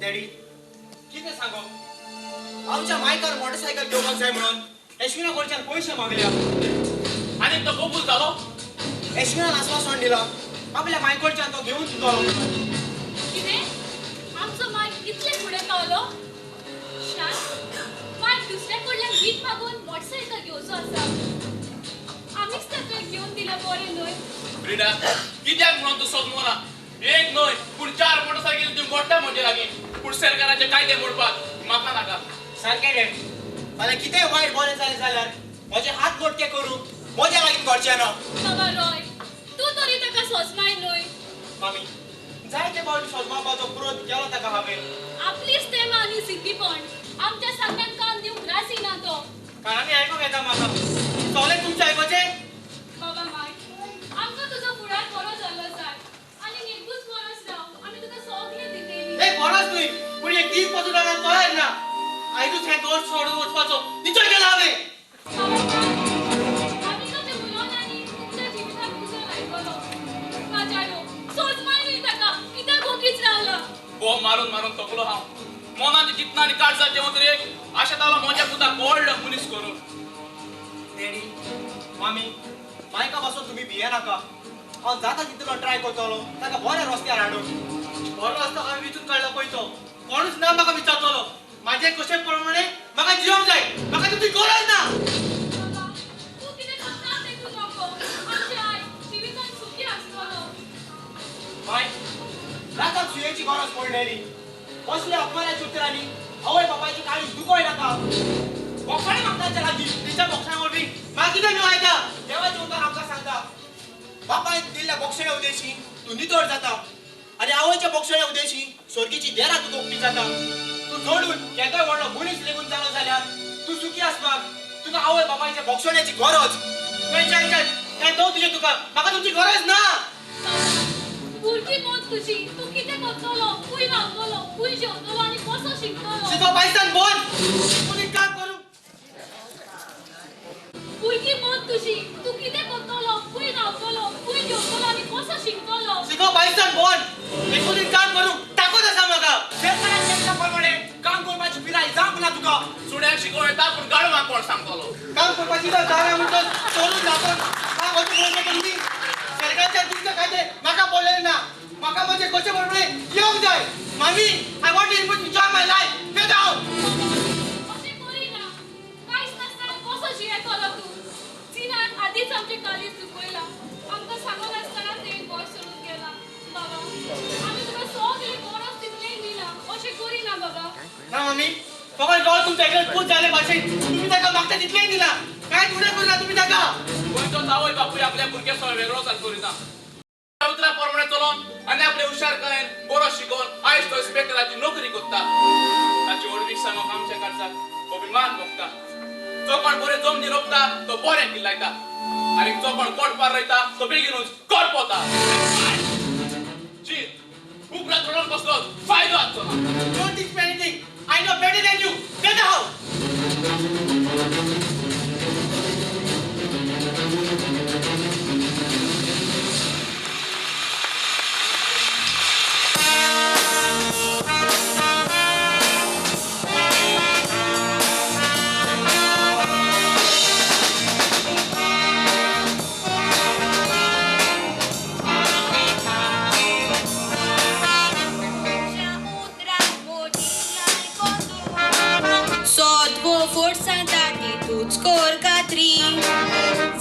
डॅडी, कितें सांगो? आमच्या मायकार मोटरसायकल घेवपाक जाय म्हणून एश्विना कडच्यान पयशे मागल्या आनी तो कबूल जालो. एश्विनान आस्वासन दिलां आपल्या मायकडच्यान तो घेवन दितलो. कितें? आमचो मायक इतले फुडें पावलो? शांत, मायक दुसऱ्या कडल्यान भीक मागून मोटरसायकल घेवचो आसा. आमीच ताका घेवन दिल्यार बरें न्हय? ब्रिडा, कित्याक म्हणून तूं सोदमो ना? एक न्हय पूण 4 मोटरसायकली तूं मोडटा म्हजे लागीं. पूण सरकाराचे कायदे मोडपाक म्हाका नाका. सारकें डॅडी, फाल्यां कितेंय वायट बरें जालें जाल्यार म्हजे हात मोटके करूंक म्हज्या लागीं करचें ना. बाबा रॉय, तूं तरी ताका सोजमाय न्हय? मामी, जायते फावटी सोजमावपाचो प्रयत्न केलो ताका हांवें. आपलीच तेमा आनी जिद्दीपण आमच्या सांगण्यान कान दिवंक राजी ना तो. कानांनी आयकूंक येता म्हाका. सगळें तुमचें आयकुचें? बाबा मायक, आमकां तुजो फुडार बरो जाल्लो जाय आनी निकूच बरोच राव. आमी तुका सगळें दितली. एक बरोच न्हय पूण एक दीस पासून जाल्यार तयार ना. आयजूच हें दोश सोडून वचपाचो निश्चय केला हांवें. आमी कशें उलोवन आनी तुमच्या जिविताक उजो लायतलो. म्हाज्यारो सोजमाय न्हय ताका, कित्याक ओगीच रावला? बोम मारून मारून थकलो हांव. मनाचे चिंतना आनी काळजाचे उतरेक आशेतालो म्हज्या पुताक व्हडलो मनीस करून. डॅडी, मामी, मायका पासून तुमी भियेनाका. हांव जाता तितलो ट्राय करतलो ताका बऱ्या रस्त्यार हाडूंक. बरो रस्तो हांवें विचून काडला पळय तो. कोणूच ना म्हाका विचारतलो. म्हाजे कशे प्रमाणे म्हाका जिवंक जाय. म्हाका तुजी गरज ना. बाबा, तूं कितें करता तें तूं नको. आमचें आयज जिवितान सुखी आसतलो. माय, रागाक सुयेची गरज पडलेली. कसल्या अपमानाच्या उतरांनी आवय बापायची काळीज दुखोय नाका. बोक्षाणे मागताच्या लागीं तिच्या बोक्षां वरवीं म्हाका कितें मेळूं येता? देवाचें उतर आमकां सांगता, बापायन दिल्ल्या बोक्षण्या उदेशी तूं नितळ जाता आनी आवयच्या बोक्षण्या उदेशी स्वर्गीची देरां तुका उक्ती जाता. तूं जोडून केदोय व्हडलो मनीस लेगून जालो जाल्यार तूं सुखी आसपाक तुका आवय बापायच्या बोक्षण्याची गरज. हें दवर तुजें तुका. म्हाका तुमची गरज ना. भुरगीं मोत तुजी. तूं कितें करतलो? खंय रावतलो? खंय जेवतलो आनी कसो शिकतलो? शिकोवप पायसान बंद. कोणी काम करूं. भुरगीं मोत तुजी. तूं कितें करतलो? खंय रावतलो? खंय जेवतलो आनी कसो शिकतलो? शिकोवप पायसान बंद. एकूण काम करूं ताकद आसा म्हाका. सरकाराच्या प्रमाणे काम करपाची पिराय जावंक ना तुका. सुण्याक शिकोवं येता पूण गाडवांक कोण सांगतलो? काम करपाची जाय म्हणटच चोरून दाखोवन काम वचून म्हणटा तुमी. सरकारच्या तुमच्या कायदे म्हाका पडलेले ना. म्हाका म्हजें कशें प्रमाणे जिवंक जाय. मामी, I want to enjoy my life. Get out. अशें करिना. कांयच नासतना कसो जियेतलो तूं? जिनान आदींच आमचें काळीज दुखयलां. आमकां सांगून आसतना तें गोंय सोडून गेलां. बाबा, मम्मी, फकत गांव तुमच्या एकलेच पूत जाले भाशेन तुमी ताका मागता तितलेंय दिलां. कांयच उणें करूं ना तुमी ताका. गोंयचोच आवय बापूय आपल्या भुरग्या सगळो वेगळोच करिना. उतरा प्रमाणे चलोन आनी आपले हुशारकायेन बरो शिकोवन आयज तो इन्स्पेक्टराची नोकरी करता. ताची व्हडवीक सांगूंक आमच्या काळजाक अभिमान भोगता. जो कोण बरे जमनी रोपता तो बरें किल्लायता आनी जो कोण कोटपार रोयता तो बेगीनूच करपता. जी उपरांत रडोन कसलोच फायदो आसचो ना. Don't teach me anything. I know better than you. Get out.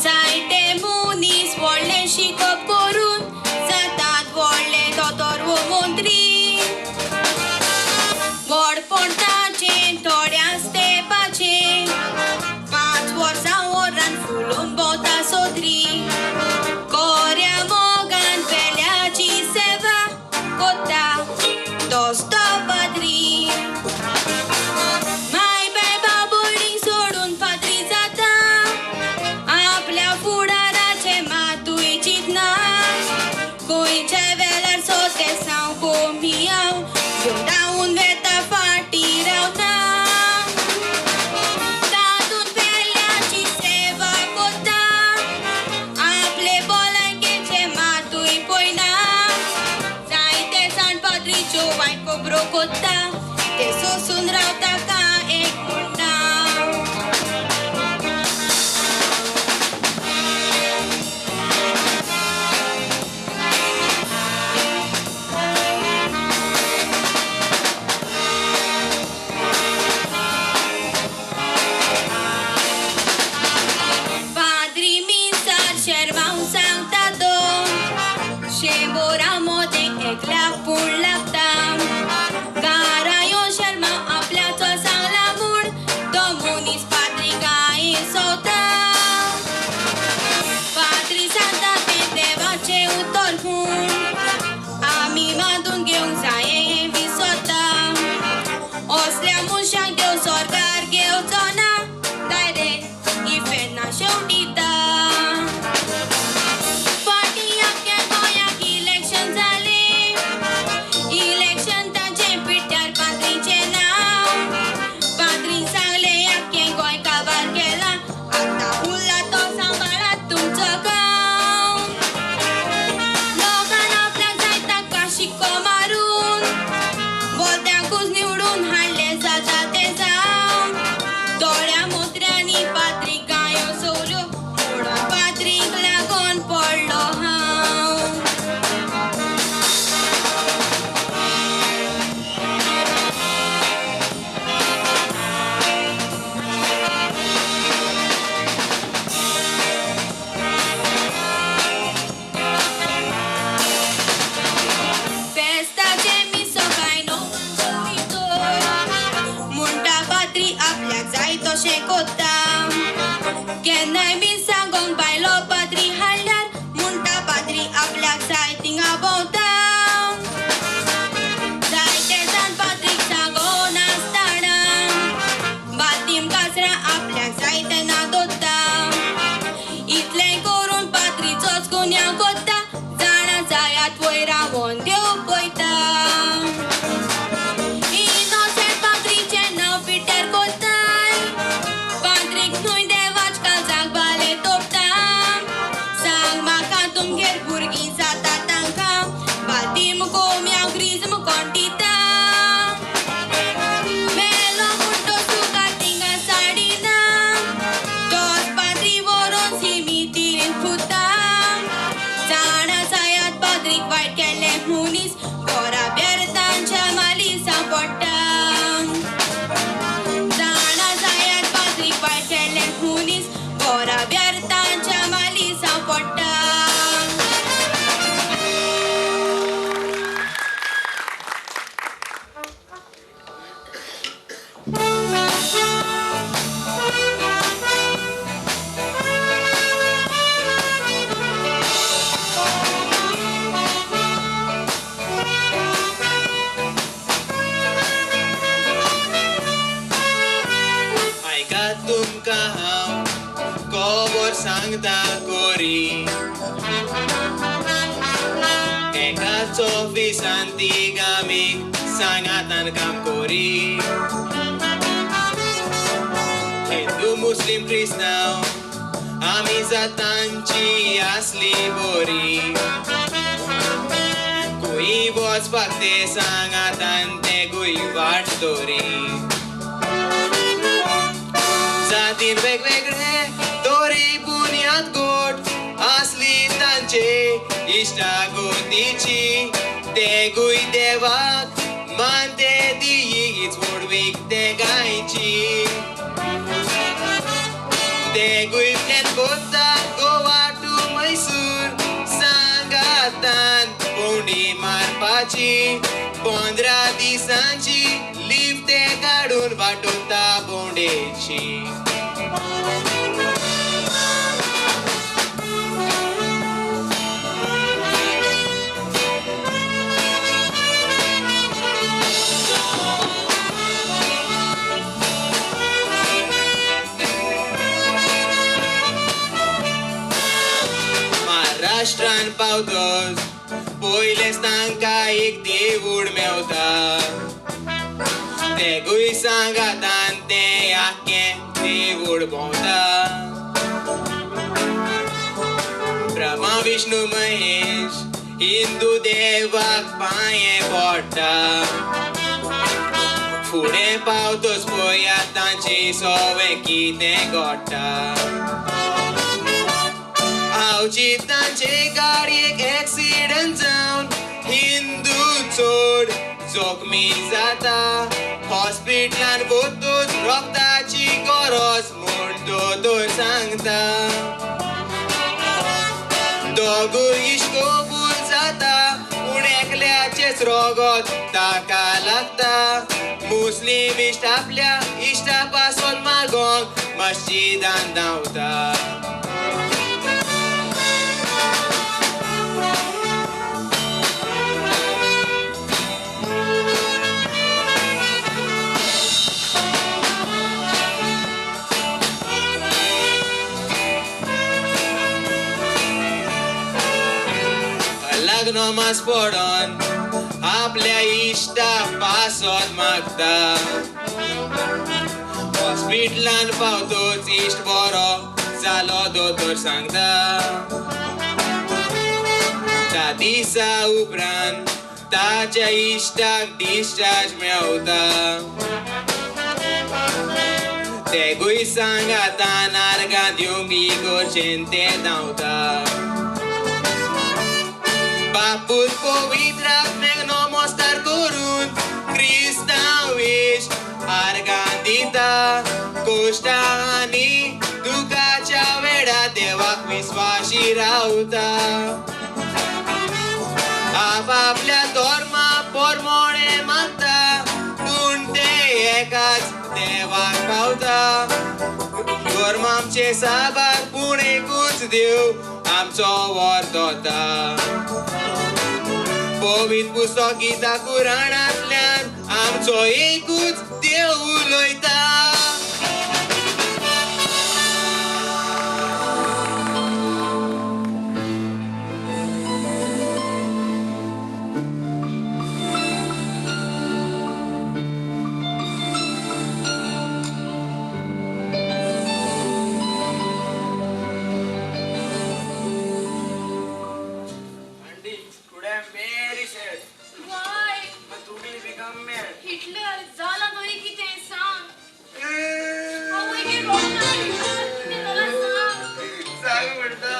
जायते मनीस व्हडलें शिकप करून जातात व्हडले दोतोर वो मंत्री. व्हडपण ताचें थोड्या स्टेपाचें 5 वर्सां वरान फुलोवन भोंवता सोदरी. कोऱ्या मोगान पेल्याची सेवा कोत्ता दोस्तो पाद्री. माय बाबा बोर्डींग सोडून पाद्री जाता आपल्या फुडाराचें मातूय चिंतना. गोंयच्या वेळार सोते साव कोमी हांव घेवन वेता फाटीं रावना. तातूंत पेल्याची सेवा कोत्ता आपले भलायकेचें मातूय पळयना. जायते जाण पाद्रीच्यो वायट खबरो कोत्ता ते सोसून रावता काय एक म्हणना. पाद्री मिसार शेरमांव सांगता तो शेंबोरा मोदें एकल्याक पूण लागता. गारायो शेरमांव आपल्याचो सांगला म्हूण तो मनीस पाद्री गाये सोता. पाद्री सांगता तें देवाचें उतर म्हूण आमी मांदून घेवंक जाये हें विसरता. असल्या मनशांक देव सरकार घेवचो ना डायरेक्ट इफेर्ना शेवटिता. फाटीं आख्ख्या गोंयाक इलेक्शन जालें. इलेक्शन ताचें पिट्यार पाद्रीचें नांव. पाद्रीन सांगलें आख्खें गोंय काबार केलां आतां उरला तो सांबाळात तुमचो गांव. लोकान आपल्याक जाय ताका शिक्को मारून बोलत्यांकूच निवडून हाडलें जाता तें जावं. दोळ्या मोत्र्यांनी पाद्री गायो सोवल्यो म्हणून पाद्रीक लागून पडलो हांव. फेस्ताचें मिसो कांय णवांक म्हणटा पाद्री आपल्याक जाय तशें कोत्ता. केन्नाय बी सांगोंक बायलो पाद्री हाडल्यार म्हणटा पाद्री आपल्याक जाय थिंगा भोंवता. जायते जाण पाद्रीक सांगोनासतना बातीम काजरां आपल्याक जाय तेन्ना दोत्ता. इतलें करून पाद्रीचोच गुन्यांव कोत्ता जाणा जायात वयर रावोन देव पळयता. इनोसेंट पाद्रीचें नांव पिट्यार कोत्ताय पाद्रीक न्हय देवाच काळजाक बालें. तुमकां हांव खबर सांगता कोरी. एकाच ऑफिसान तिगां सांगातान काम कोरी. हिंदू मुस्लीम क्रिस्तांव आमी जातांची आसली बोरी. कोई वचपाक ते सांगातान ते गुय वाट दोरी. जातीन वेगवेगळे दोरी बुन्याद गोट आसली तांचे इश्टागोतीची. ते गुय देवाक मानते ती व्हडवीक ते गायची. ते गुय प्लॅन कोता गोवा टू मैसूर सांगातान भोंवडी मारपाची. 15 दिसांची लीव ते काडून वाटोता भोंवडेची. महाराष्ट्रान पावतोच पयलेच तांकां एक देवूळ मेवता. तेगूय सांगातान ते आख्खें देवूळ भोंवता. ब्रह्मा विष्णू महेश हिंदू देवाक पांये पडटा. फुडें पावतोच पळयात तांची सगळें कितें घडटा. आवची तांचे गाडयेक एक्सिडंट जावन हिंदू चड जखमी जाता. हॉस्पिटलान वतून रक्ताची गरज म्हूण दोतोर सांगता. दोगूय इश्कोबूल जाता पूण एकल्याचेच रगत ताका लागता. मुस्लीम इश्ट आपल्या इश्टा पासून मागोंक मस्जिदान धांवता. नमाज पडोन आपल्या इश्टा पासत मागता. हॉस्पिटलान पावतोच इश्ट बरो जालो दोतोर सांगता. त्या दिसा उपरांत ताच्या इश्टाक डिस्चार्ज मेवता. तेगूय सांगातान आर्गां दिवंक इगोर्जेन ते धांवता. बापूर पवित्र आत्म्याक नमस्कार करून क्रिस्तांव इश्ट आर्गां दिता. कोश्टा आनी दुखाच्या वेळार देवाक विस्वाशी रावता. आपापल्या धर्मा प्रमाणे मागता पूण ते एकाच देवाक पावता. धर्म आमचे साबार पूण एकूच देव आमचो वरदता. पवित्र पुस्तक गीता कुराणांतल्यान आमचो एकूच देव उलयता. हिटलर जाला तरी कितें सांग. आवय गे रोडना हिटलर कितें जाला सांग. सांग म्हणटा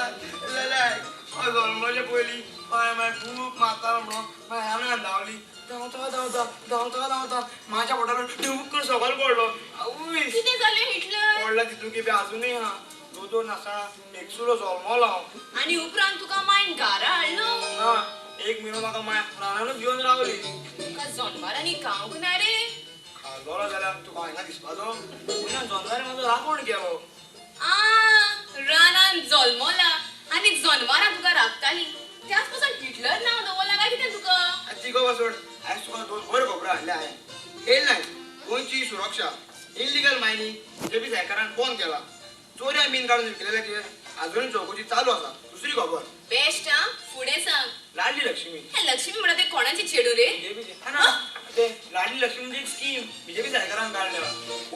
जाल्यार हांव जल्मले पयलीं माय माय खूब मारतालो म्हणून मागीर रानान धांवली. धांवता धांवता धांवता धांवता म्हाज्या पोटार ढूक करून सकयल पडलो. आवय कितें जालें हिटलर? पडला तितून की अजुनूय आहा. दोतोर नासतना एकसुरो जल्मलो हांव. आनी उपरांत तुका मायन घरा हाडलो? ना, एक म्हयनो म्हाका माय रानानूच घेवन रावली. तुका जनवरांनी खावंक ना रे? खालोलो जाल्यार तुका हांगा दिसपाचो? वयल्यान जनवरांनी म्हाजो राखण केलो. आ रानान जल्मला आनी जनवरां तुका राखतालीं त्याच पासून हिटलर नांव दवरलां काय कितें तुका? ती खबर सोड, आयज तुका दोन बऱ्यो खबरो हाडल्या हांवें. एअरलायन्स गोंयची सुरक्षा इलिगल मायनिंग बीजेपी सरकारान बंद केला. चोरयां मीन काडून विकलेले केस अजून चौकशी चालू आसा. दुसरी खबर बेस्ट हा, फुडें सांग. लाडली लक्ष्मी. हे लक्ष्मी म्हणा ते कोणाची चेडू रे? बीजेपीची हा ना, ते लाडली लक्ष्मीची एक स्कीम बीजेपी सरकारान काडल्या.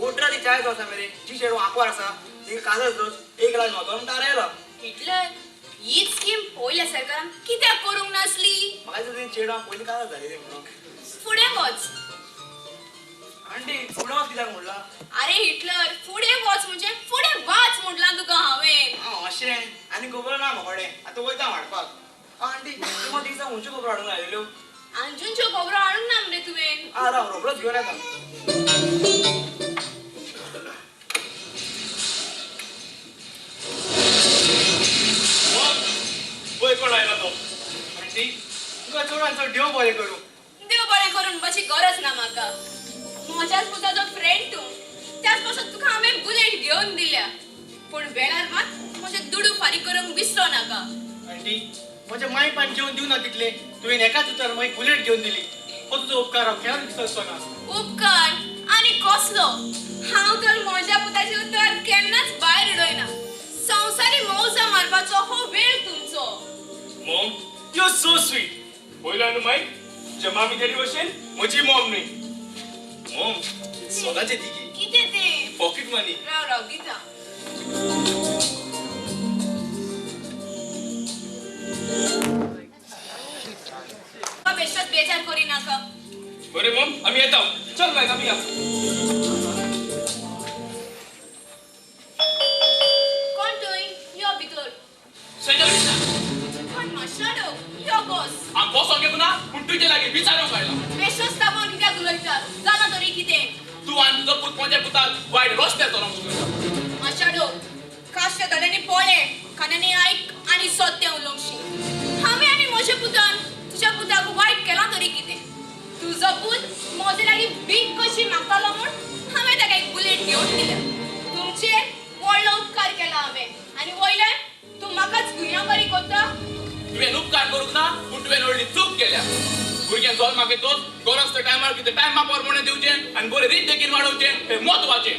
18 ते 40 वर्सां मेरेन जी चेडूं आंकवार आसा तेंकां काजल दोस 1 लाख मेळटलो म्हूण थारायला. हिटलर, हीच स्कीम पयल्या सरकारान कित्याक करूंक नासली? म्हाका दिसता तें चेडवां पयलीं काजल जालेली म्हणून. फुडें वच. आंटी फुडें वच कित्याक म्हणला? अरे हिटलर, फुडें वच म्हणजे फुडें वाच म्हटलां तुका हांवें. आं अशें, आनी खबर ना म्हाका. आतां वयता हाडपाक. आंटी तूं म्हाका दिसा खंयच्यो खबरो हाडूंक आयिल्ल्यो? अंजूनच्यो खबरो हाडूंक ना मरे तुवें. आं राव, रोखडोच घेवन येता. पळय कोण आयला तो. आंटी तुका चोरांचो देव बरें करूं. देव बरें करून म्हणपाची गरज ना म्हाका. म्हज्याच पुताचो फ्रेंड तूं, त्याच पासून तुका हांवें बुलेट घेवन दिल्या. पूण वेळार मात म्हजे दुडू फारीक करूंक विसरो नाका. आंटी म्हज्या माय पान जेवन दिवना तितले तुवें एकाच उतर मागीर बुलेट घेवन दिली. हो तुजो उपकार हांव केन्नाच विसरचो ना. उपकार आनी कसलो? हांव तर म्हज्या पुताचें उतर केन्नाच भायर उडयना. संवसारी मौजा मारपाचो हो वेळ तुमचो. Mom, you are so sweet. पयलो न्हू मायक, तुज्या मामी डॅडी भशेन म्हजी मॉम न्हय. मॉम, सदांचें ती कितें तें? Pocket money. राव राव दिता. बेश्टोच बेजार करी नाका. बरें मॉम, आमी येता. चल मायक, आमी या. कोण तुय? यो भितर. सेंजोरिता. कोण माशाडो? यो बॉस. हांव बसोंक घेवंक ना, पूण तुजे लागीं विचारूंक आयला. बेश्टोच तापोवन कित्याक उलयता? जालां तरी कितें? तूं आनी तुजो पूत म्हज्या पुताक वायट रस्त्यार चलोवंक शिकयता. माशाडो, काश्ट दोळ्यांनी पळय, कानांनी आयक आनी सत्य उलोवंक शीक. हांवें आनी म्हज्या पुतान तुज्या पुताक वायट केलां तरी कितें? तुजो पूत म्हजे लागीं भीक कशी मागतालो म्हूण हांवें ताका एक बुलेट घेवन दिल्या. तुमचेर व्हडलो उपकार केला हांवें आनी वयल्यान तूं म्हाकाच गुन्यांवकारी करता. तुवें उपकार करूंक ना, पूण तुवें व्हडली चूक केल्या. भुरग्यां जल्माक येतच गरज त्या टायमार कितें टायमा प्रमाणे दिवचें आनी बरे रीत देखीन वाडोवचें हें म्हत्वाचें.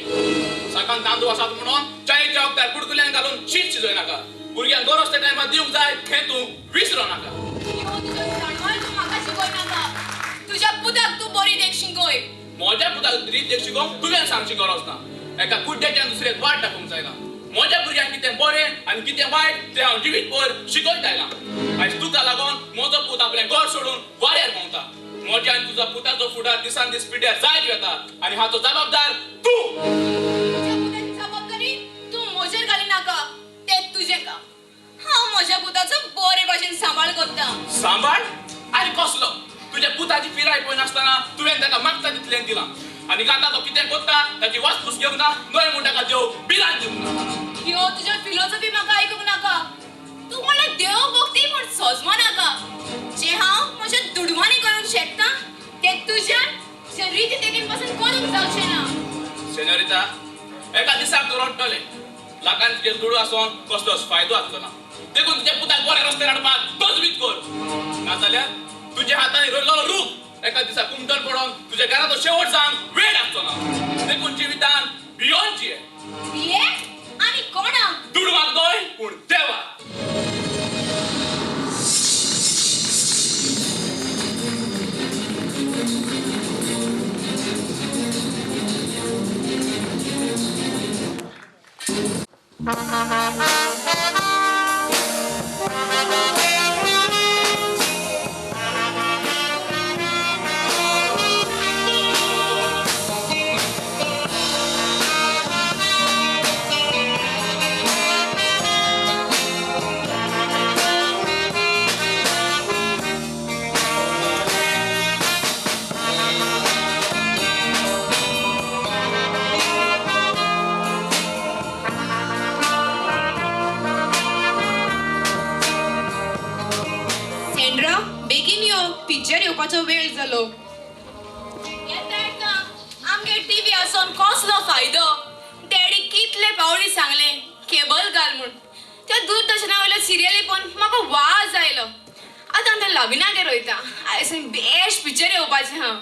सकाळ तांदूळ आसात म्हणून चायेच्या वखदार कुडकुल्यान घालून शीत शिजय नाका. भुरग्यांक गरज त्या टायमार दिवंक जाय हें तूं विसरो नाका. ह्यो तुज्यो जाणवाय तूं म्हाका शिकय नाका. तुज्या पुताक तूं बरी देख शिकय. म्हज्या पुताक रीत देख शिकोवंक तुवें सांगची गरज ना. एका कुड्ड्याच्यान दुसऱ्याक वाट दाखोवंक जायना. म्हज्या भुरग्यांक कितें बरें आनी कितें वायट तें हांव जिवीत भर शिकयत आयलां. आयज तुका लागून म्हजो पूत आपलें घर सोडून वाऱ्यार भोंवता. म्हज्या आनी तुज्या पुताचो फुडार दिसान दीस पिड्ड्यार जायत वता आनी हाचो जबाबदार तूं. तुज्या पुताची जबाबदारी तूं म्हजेर घाली नाका. तें तुजें काम. हांव म्हज्या पुताचो बरे भाशेन सांबाळ करता. सांबाळ? आनी कसलो? तुज्या पुताची पिराय पळयनासतना तुवें ताका मागता तितलें दिलां आनी आतां तो कितें करता ताची वासपूस घेवंक ना. न्हय म्हूण ताका देव भिरांत दिवंक ना. ह्यो तुज्यो फिलोसॉफी म्हाका आयकूंक नाका. तूं म्हणल्यार देव भक्ती म्हूण सजमो नाका. जें हांव म्हज्या दुडवांनी करूंक शकता तें तुज्यान तुज्या रिती देखीन पासून करूंक जावचें ना. सेन्योरिता, एका दिसाक तूं रडटलें. लाखांनी तुजे दुडू आसून कसलोच फायदो आसचो ना. देखून तुज्या पुताक बऱ्या रस्त्यार हाडपाक तजवीज कर. नाजाल्यार तुज्या हातांनी रोयल्लो रूख एका दिसा कुमटन पडोन तुज्या घराचो शेवट जावंक वेळ लागचो ना. देखून जिवितान भियोन जिये. भिये? आनी कोणाक? दुडवाक न्हय, पूण देवाक. वेळ जालो. येता येता आमगेर टीव्ही आसून कसलो फायदो? डॅडी कितले पावडी सांगले केबल घाल म्हूण. त्या दूरदर्शना वयल्यो सिरियली पळोवन म्हाका वाज आयलो. आतां आमच्या लविनागेर वयता. आयज बेस्ट पिक्चर येवपाचें आहा.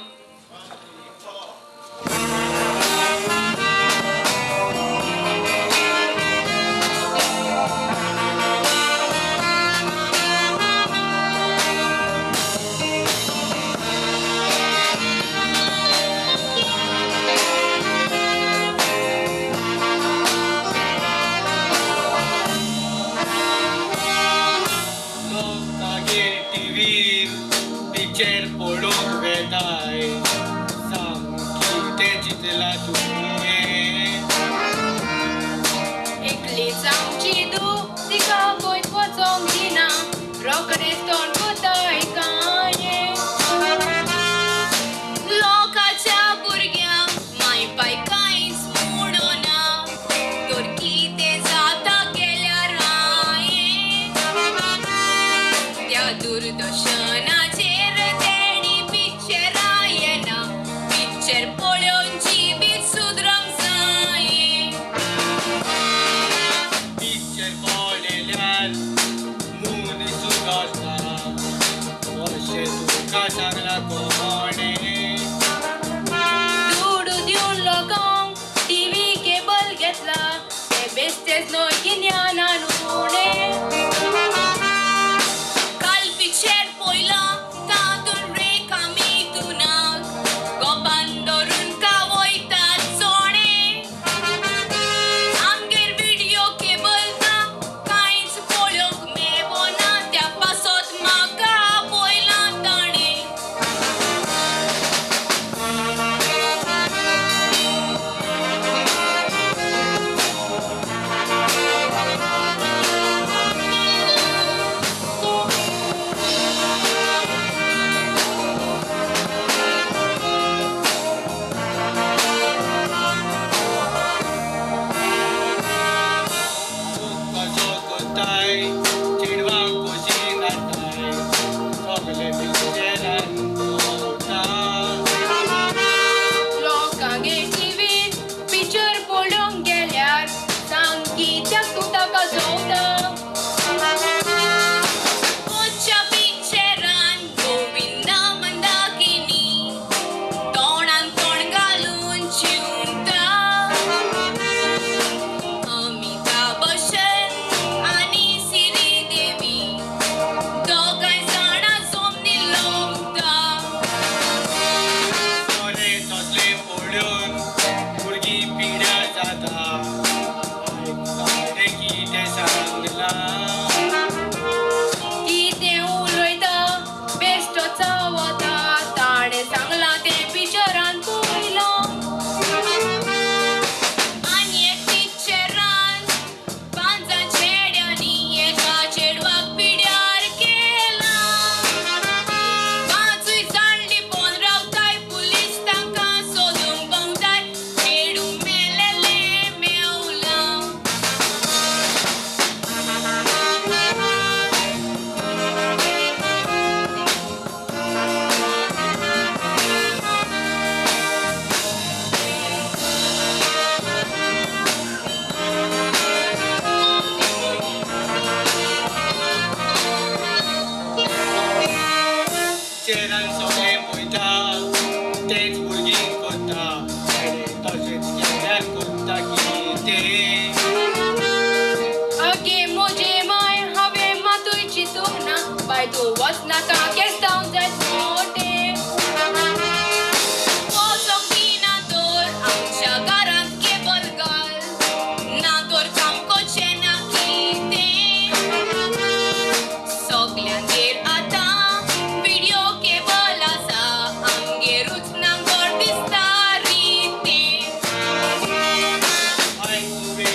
चिंतला तुवें? एकलीच आमची धूव तिका खंयच वचोंक दिना, रोखडेंच तोंड कोताय कांय. लोकांच्या भुरग्यांक माय पाय कांयच म्हणना, तर कितें जाता गेल्यार हांयें. त्या दूरदर्शनाचेर तेणी पिक्चरां येना, पिक्चर पळोवन जिवीत सुदरूंक जायें. पिक्चर पळयल्यार मनीस सुदरता अशें तुका सांगलां कोणें? दुडू दिवन लोकांक टिवी केबल घेतला, तें बेश्टेंच न्हय गिन्यानान उणें. काल पिक्चर पळयलां तातूंत रेखा मिथुनाक गोपान धरून खावयतात चणे. आमगेर विडियो केबल ना, कांयच पळोवंक मेवना, त्या पासत म्हाका पळयलां ताणें. तूं कसो कोत्ताय चेडवांक खोशी घालताय, सगळें पिक्चरान पळोवता. लोकांगेर टिवीर पिक्चर पळोवंक गेल्यार सांग कित्याक तूं ताका जोवता. पोच्या पिक्चरान गोविंदा मंदाकिनी तोंडान तोंड घालून चिंवता. अमिताभ बच्चन आनी श्रीदेवी दोगांय जाणां जमनी लोंबता. बरें तसलें पळोवन भुरगीं पिड्यार जाता, आयक कितें सांगलां? कितें उलयता बेश्टो चावता, ताणें सांगलां तें पिक्चरान पळयलां. आनी एक पिक्चरान पांचां चेड्यांनी एका चेडवाक पिड्यार केलां. पांचूय जाण लिपोवन रावताय, पुलीस तांकां सोदूंक भोंवताय, चेडूं मेलेलें मेवलां. पिक्चरान सगळें पळयता तेंच भुरगीं करता, तेणें तशेंच केल्यार करता कितें? आगे म्हजे माय हांवें मातूय चिंतूंक ना, बाय तूं वचनाका केस्तांव जायत मोटें. वचोंक दिना तर आमच्या घरांत केबल घाल, ना तर सामकोचें ना कितें. सगल्यांगेर आतां विडियो केबल आसा, आमगेरूच ना घर दिसता रितें. आयक तुवें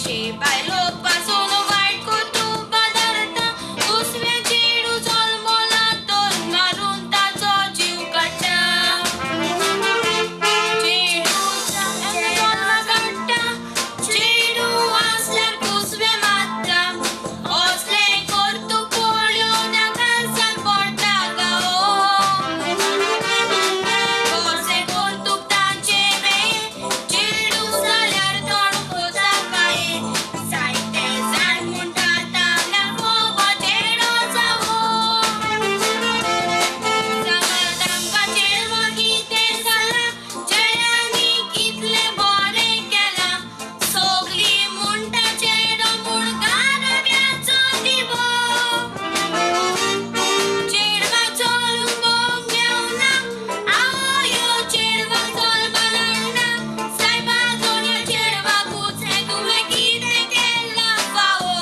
आमचे बायलो पासून वायट कर्तुबां धरता. दुसऱ्या चेडूं जल्मला तर मारून ताचो जीव काडटा. चेडूं जल्म काडटा, चेडूं आसल्यार कुसवें मारता. असलें कर्तुब पळोवन काळजान पडटा गाओ. कसलें कर्तुब तांचें बें, चेडूं जाल्यार तोंड कोता कांय. जायते जाण म्हणटा तांकां खबर चेडो जावो. सांगात आमकां चेडवां कितें जालां, चेड्यांनी कितलें बरें केलां. सगलीं म्हणटा चेडो म्हूण घराब्याचो दिवो. चेडवां चलूंक भोंग घेवना, आवयो चेडवां जल्माक हाडना. सायबा दोनया चेडवांकूच हें तुवें कितें केलां फावो.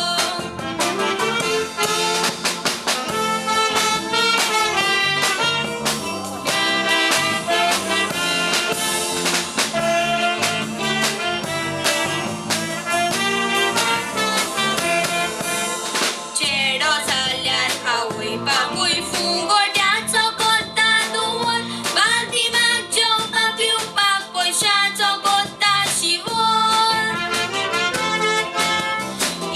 चेडो जाल्यार आवय बापूय फुगोट्याचो करता धुंवर. बाल्दिमाक जेवपाक पिवपाक पयशांचो करता शिंवर.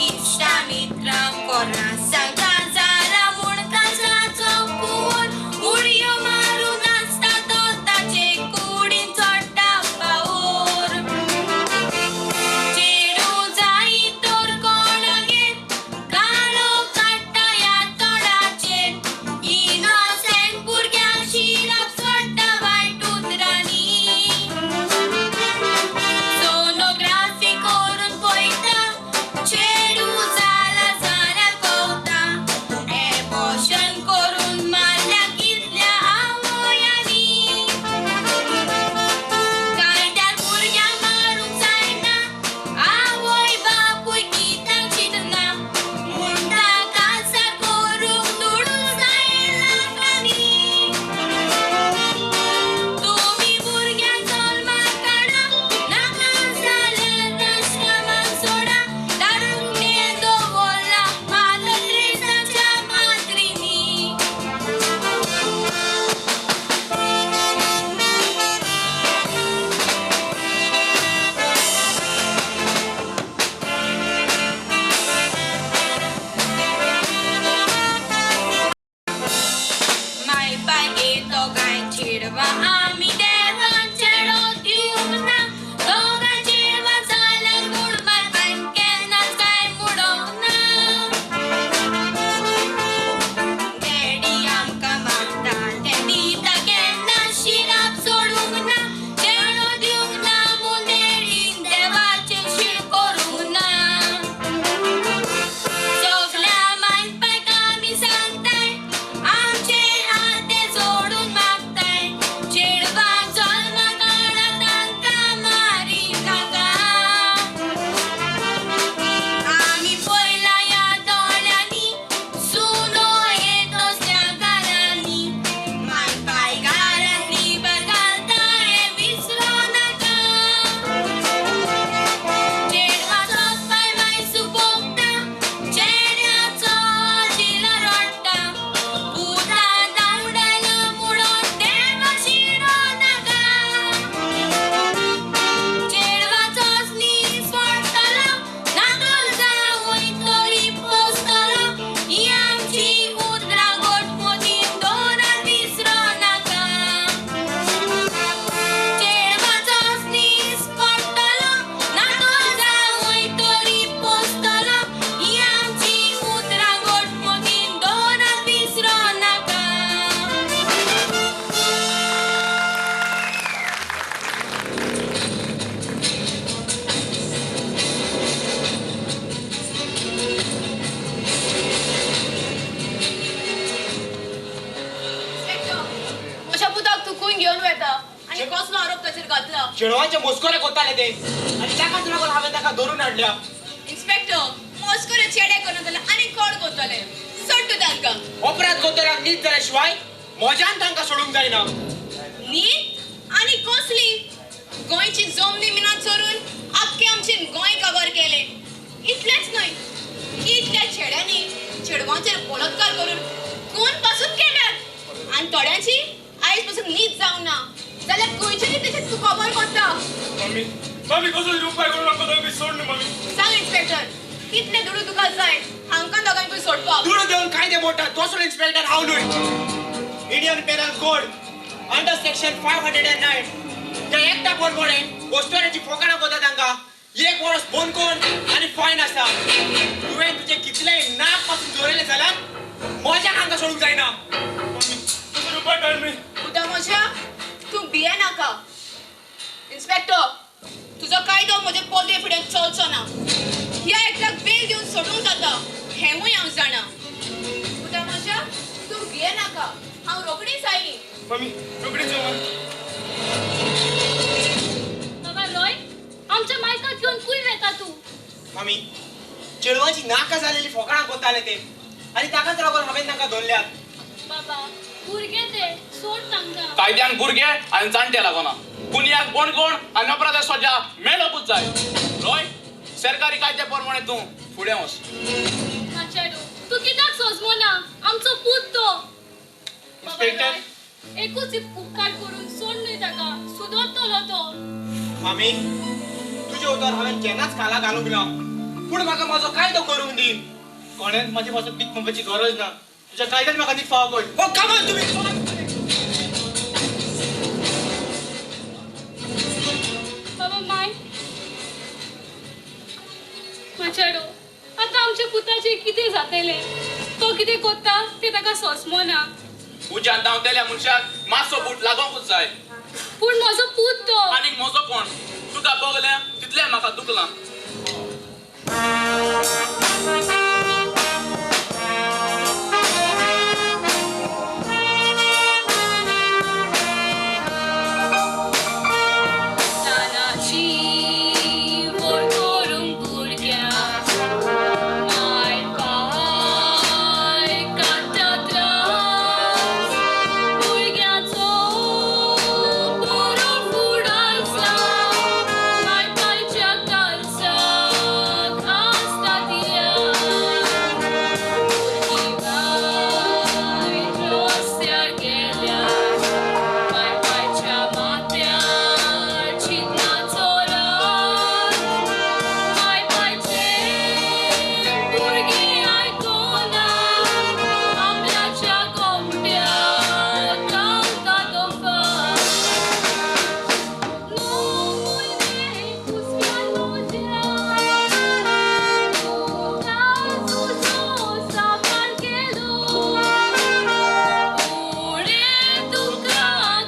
इश्टा मित्रांक कोणा सांगता जाला म्हूण काजाचो कुंवर. उडयो मारून नाचता तो ताचे कुडीन चडटा पावर. चेडूं जायी तर कोणागेर गाळो काडटा ह्या तोंडाचेर. इनोसेंट भुरग्यांक शिराप सोडटा वायट उतरांनी. सोनोग्राफी करून पळयता, चेडूं जालां जाल्यार कवता. एबॉर्शन करून मारल्या कितल्या आवयांनी. कायद्यान भुरग्यांक मारूंक जायना, आवय बापूय कित्याक चिंतना. म्हणटा काजार करूंक दुडू जाय लाखांनी. तुमी भुरग्यांक जल्माक हाडा, नाका जाल्यार आश्रमाक सोडा. धाडून तें दवरलां मादर त्रेसाच्या माद्रिनी. माय पाय दोगांय चेडवां आमी देवान चेडो दिवंक ना. दोगां चेडवां जाल्यार म्हूण बापायन केन्नाच कांय म्हणोंक ना. डॅडी आमकां मागता तें दिता, केन्ना शिराप सोडूंक ना. चेडो दिवंक ना म्हूण डॅडीन देवाचें शीण करूंक ना. सगल्या माय पायक आमी सांगताय, आमचे हाते जोडून मागताय. चेडवां जल्माक हाडा तांकां मारी नाका. आमी पळयला ह्या दोळ्यांनी, सुनो येत तसल्या घरांनी. माय पाय घरांत लिबर घालता हें विसरों नाका. चेडवाचो पाय माय सुपोगता, चेड्याचो दिला रडटा. पुतान धांवडायला म्हणून देवा शिरो नाका. चेडवाचोच नीस पडटलो, नातर जावय तरी पोसतलो. ही आमची उतरां घटमूटीन दवरात विसरो नाका. चेडवाचोच नीस पडटलो, नातर जावय तरी पोसतलो. ही आमची उतरां घटमूटीन दवरात विसरो नाका. अशा पुताक तूं खंय घेवन वता आनी कसलो आरोप ताचेर घातला? चेडवांचे मस्कोरे कोत्ताले ते आनी ताकाच लागून हांवें ताका धरून हाडल्या. इन्स्पेक्टर, मस्करे चेडे करना जाल्यार आनी कोण करतले? सोड तूं तांकां. अपराध कोत्तल्याक नीत जाल्या शिवाय म्हज्यान तांकां सोडूंक जायना. न्ही आनी कसली गोंयची जमनी मिना चोरून आख्खे आमचे गोंय कवर केले. आनी थोड्यांची आयज पसून न्हीद जावंक ना जाल्यार खंयच्यानी तशें तूं खबर करता. मम्मी, मम्मी कसो तरी उपाय करून आमकां दोगांकूय सोड न्हू मम्मी. सांग इन्स्पेक्टर, कितले दुडू तुका जाय हांकां दोगांकूय सोडपाक? दुडू देवन कायदे मोडटा तसलो इन्स्पेक्टर हांव न्हय. Indian Penal Code under section 509 त्या एकटा पोरमोडे वस्तुराची फोकाणां कोता तांकां एक वर्स बंदकोण आनी फायन आसा. तुवें तुजें कितलेंय नाक पासून जोरयलें जाल्यार म्हज्याक हांकां सोडूंक जायना. कसो उपाय काड न्हय. पुता म्हज्या, तूं भिये नाका. इन्स्पेक्टर, तुजो कायदो म्हजे पोलये फुडें चलचो ना. ह्या एकट्याक बेल दिवन सोडूंक जाता हेंवूय हांव जाणा. पुता म्हज्या, तूं भिये नाका, हांव रोखडीच आयली. मम्मी, रोखडीच यो. बाबा रॉय, आमच्या मायकाक घेवन खंय वेता तूं? मामी, चेडवांची नाका जालेली फोकाणां कोताले ते आनी ताकाच लागून हांवें तांकां धरल्यात. बाबा, भुरगे ते, सोड तांकां. कायद्यान भुरगे आनी जाणटे लागना. गुन्याक बणगण आनी अपराधा सजा मेळपूच जाय. रॉय, सरकारी कायद्या प्रमाणे तूं फुडें वच. माचाडो, तूं कित्याक सोजमो ना? आमचो पूत तो. बाबा इन्स्पेक्टर, रॉय, एकूच उपकार करून सोड न्हय ताका, सुदरतलो तो. मामी, तुजें उतर हांवें केन्नाच खाला घालूंक ना, पूण म्हाका म्हजो कायदो करूंक दी. कोणेंच म्हजे पासून भीक मागपाची गरज ना. तुज्या कायद्यान म्हाका न्हीद फावो कर. ओ कमान तुमी. बाबा माय, माचाडो, आतां आमच्या पुताचें कितें जातलें? तो कितें कोत्ता तें ताका सोंसमो ना. उज्यान धांवतेल्या मनशाक मातसो बूट लागोंकूच जाय. पूण म्हजो पूत तो. आनीक म्हजो कोण? तुका बगलें तितलें म्हाका दुखलां. तानाची व्हड करूंक भुरग्यांक माय पाय काडटा त्रास. भुरग्यांचो बरो फुडार जावं माय पायच्या काळजाक आसता दिया. भुरगीं वायट रस्त्यार गेल्यार माय पायच्या माथ्यार चिंतनाचो रात. माय पायचे भुरगीं आयकोना आपल्याच्या गोमट्याक घालता तो फार. न्हू कुसव्यान म्हज्या, तुका तुजो सांबाळ केलो. फुडें तुका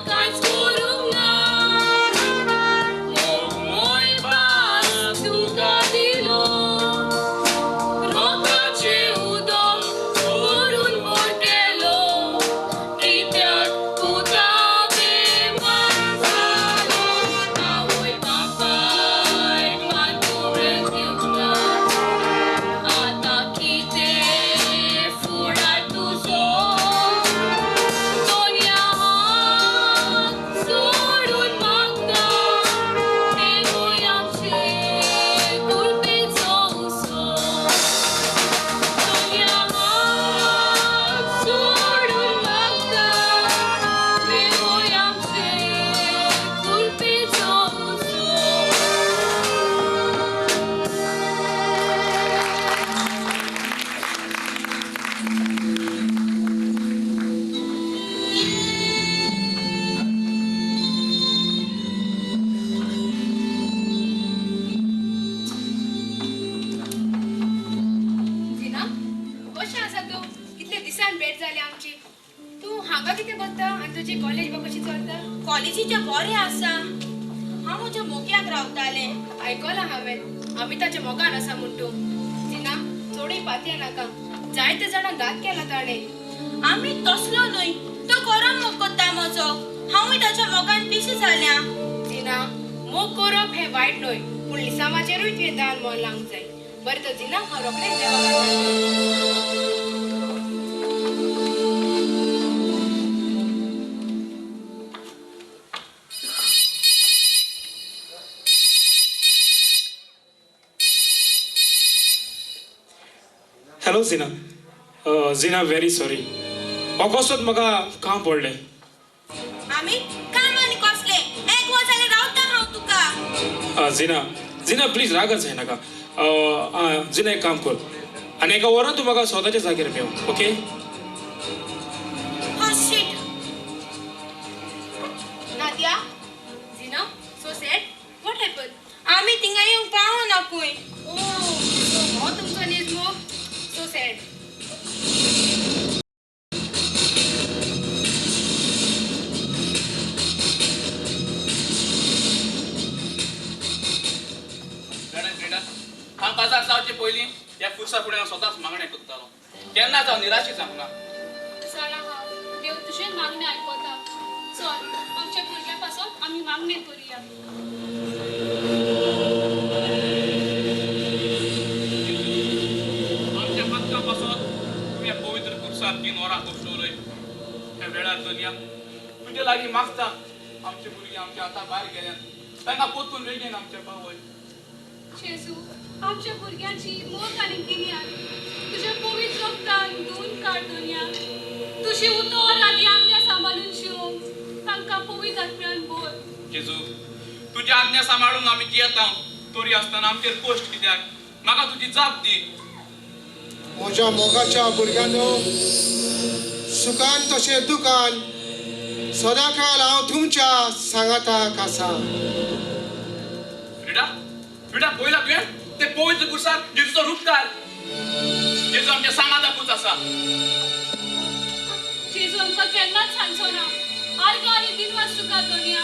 कांयच करूंक ना, मोग भास तुका दिलो. रोगाचें उदक करून व्हडलो, कित्याक पुता बेमान जालो. आवय बापायक मातुळें दिवंक ना, आतां कितें फुडार तुजो? दोनया हात सोडून मागता, तेवूय आमचे कुळपेचो उसो. दोनया हात सोडून मागता, तेवूय आमचे कुळपेचो उसो. जिना, कशें आसा तूं? कितले दिसान भेट जाली आमची. तूं हांगा कितें करता आनी तुजी कॉलेज बा कशी चलता? कॉलेजीचें बरें आसा. हांव म्हज्या मोग्याक रावतालें. आयकलां हांवें अमिताच्या मोगान आसा म्हूण तूं. जिना, चडूय पातया नाका. जायते जाणां घात केला ताणें. आमी तसलो न्हय, तो खरो मोग कोत्ता म्हजो. हांवूय ताच्या मोगान पिशी जाल्या. जिना, मोग करप हें वायट न्हय, पूण लिसांवाचेरूय तुवें दान मोल लावंक जाय. बरें तर जिना, हांव रोखडेंच देवाक आसा. Hello Zina. Zina, very sorry. अकस्मात म्हाका काम पडलें. आमी काम आनी कसलें? एक वर जाल्यार रावता हांव तुका. जिना जिना प्लीज रागच जायनाका. जिना एक काम कर आनी एका वरान तूं म्हाका स्वताच्या जाग्यार मेव. Okay? Oh shit. Nadia, Zina, so sad. What happened? आमी थिंगा येवंक पावना खंय. Oh, so हो तुमचो न्यूज मो? So sad. हांव बाजार जावचे पयलीं ह्या फुरसा फुडें हांव स्वताच मागणें करतालो. केन्नाच हांव निराशी जावंक ना. जाणा हांव देव तुजें मागणें आयकता. चल आमच्या भुरग्यां पासत आमी मागणें करुया. आमच्या पदकां पासत तुवें ह्या पवित्र कुर्सार 3 वरां बसवलय. ह्या वेळार धनया तुजे लागीं मागता आमचे भुरगीं आमच्या हाता भायर गेल्यान तांकां परतून बेगीन आमचे पावय. जेजू आमच्या भुरग्यांची मोग आनी गिन्यान तुज्या पवित्र रक्तान धुवन काड धनया. तुजी उतर आनी आज्ञा सांबाळून शिवंक तांकां पवित्र आत्म्यान भर. जेजू तुजी आज्ञा सांबाळून आमी जियेता तरी आसतना आमचेर कश्ट कित्याक? म्हाका तुजी जाप दी. म्हज्या मोगाच्या भुरग्यांनो, सुखान तशें दुखान सदांकाळ हांव तुमच्या सांगाताक आसा. फ्रिडा फ्रिडा पळयला तुवें ते पवित्र कुर्सार जेजूचो रूपकार. जेजू आमच्या सांगाताकूच आसा. जेजू आमकां केन्नाच सांगचो ना. आर्गां आनी दिनवास तुका धनया.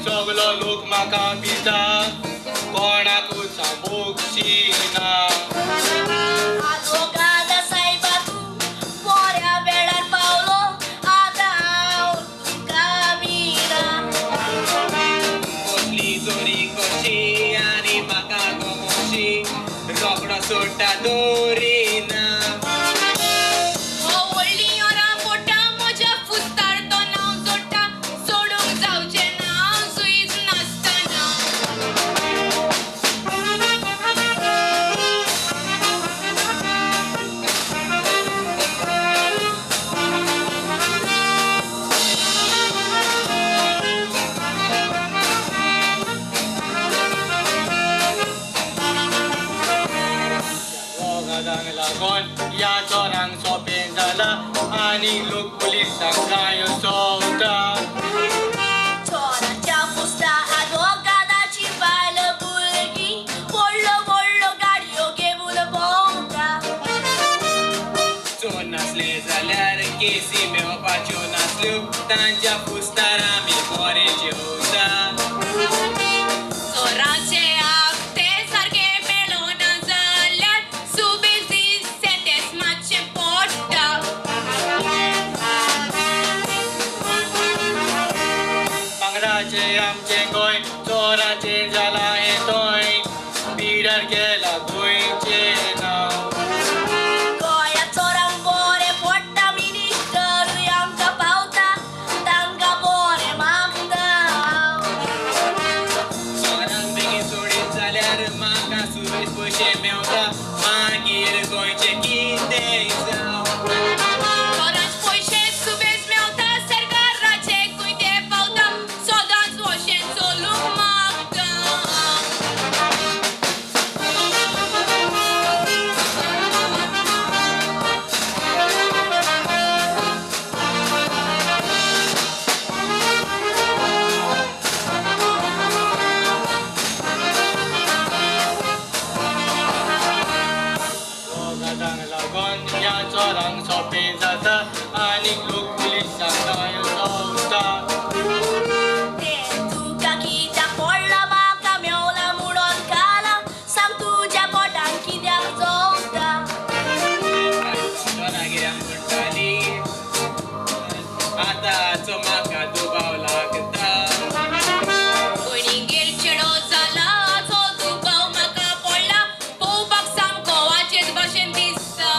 सगलो लोक म्हाका भिता, कोणाकूच सांगूंक ना. आदवोगाद बोकडो सोडटा दवरिना. हो व्हडलीं ओरां पोटा म्हज्या फुस्तार तो नांव जोडटा, सोडूंक जावचें ना जुईज नासतना. वखदांक लागून ह्या चोरांक सोंपें जालां आनी लोक पुलिसांक सोंवता. चोराच्या फुसता आदवोगादाची बायल भुरगीं व्हडलो व्हडलो गाडयो घेवन भोंवता. चोर नासले जाल्यार केसी मेळपाच्यो नासल्यो, तांच्या फुस्तार आमी बरे जेवता. चोराचे आपते सारके मेळोना जाल्यार सुबेज दीस सेंटेंस मातशें पडटा. भांगराचें आमचें गोंय चोराचें जालां हें थंय, पिड्यार केलां गोंयचें नांव. गोंया चोरांक बरें पडटा, मिनिस्टरूय आमकां पावता, तांकां बरें मागता. चोरांक बेगीन सोडीत जाल्यार म्हाका सुबेज पयशे मेवता, मागीर गोंयचें कितें जावं. चोरांच पयशे सुबेज मेवता, सरकाराचे खंय ते पावता, सदांच अशें चलूंक मागता. वखदांक लागून ह्या चोरांक सोंपें जाता आनी लोक पुलिसांक सोंवता. तें तुका कित्याक पडलां म्हाका मेवलां म्हणून काला, सांग तुज्या पोटान कित्याक जोवता. चोरागिऱ्यांक म्हणटाली आतांचो म्हाका दुबाव लागता. कोणीगेर चेडो जाला हाचो दुबाव म्हाका पडला, पळोवपाक सामको वाचेच भशेन दिसता.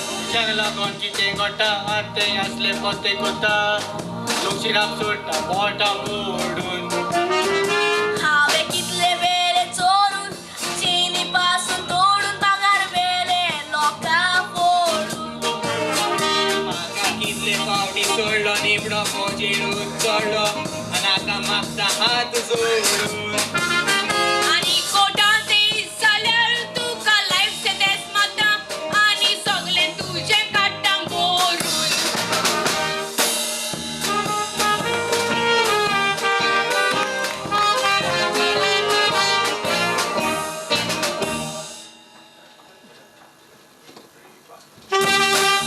पुलिसांक लागून कितें घडटा तें असले पोते कोता, लोक शिराप सोडटा बोटां मोडून. हांवें कितले वेळे चोरून चेनी पासून तोडून भांगर वेले लोकां फोडून. म्हाका कितले फावटी सोडलो निबडो फौजेरूच चडलो आनी आतां मागता हात जोडून. आनी कोर्टांत येयत जाल्यार तुका लायफ सेंटेंस मारता आनी सगळें तुजें काडटा मोरून.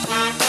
Thank you.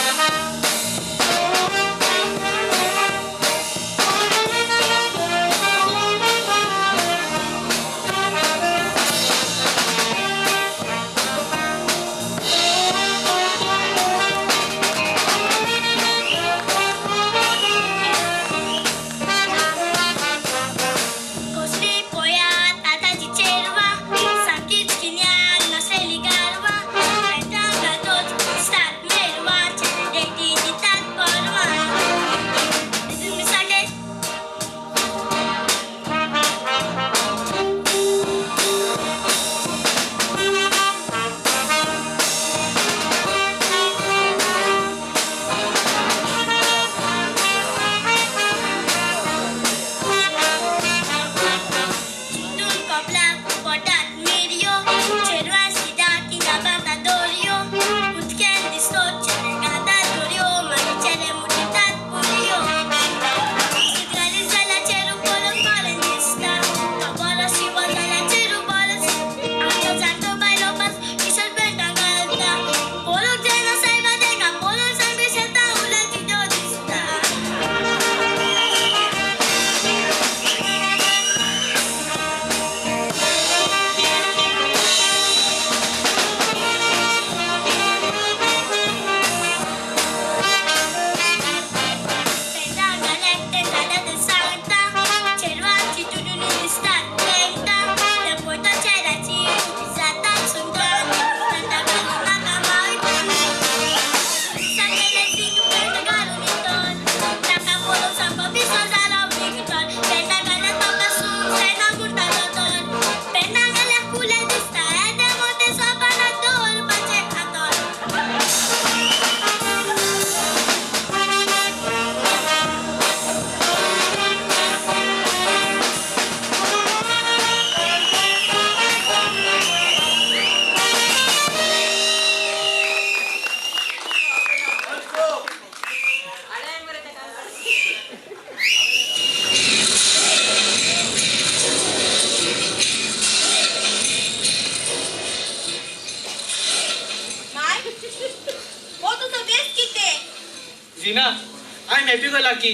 am happy go lucky.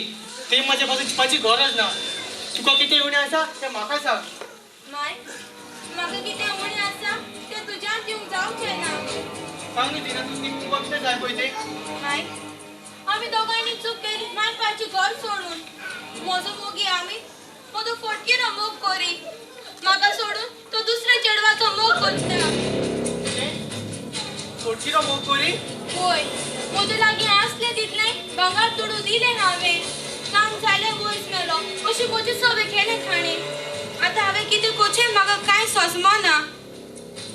ते म्हजे पासून चिंतपाची गरज ना. तुका कितें उणें आसा तें म्हाका सांग. माय, म्हाका कितें उणें आसा तें तुज्यान दिवंक जावचें ना. सांग न्ही जिना, तुका कितें जाय पळय तें. माय, आमी दोगांयनी चूक केली माय पायचें घर सोडून. म्हजो मोगी आमी म्हजो फटकिरो मोग करी. म्हाका सोडून तो दुसऱ्या चेडवाचो मोग करता. फटकिरो मोग करी? होय, म्हजे लागीं आसले तितलें भांगर दुडू दिले हांवें. काम जालें वयस मेलो अशें म्हजें सगळें केलें ताणें. आतां हांवें कितें करचें म्हाका कांय सोंसमना.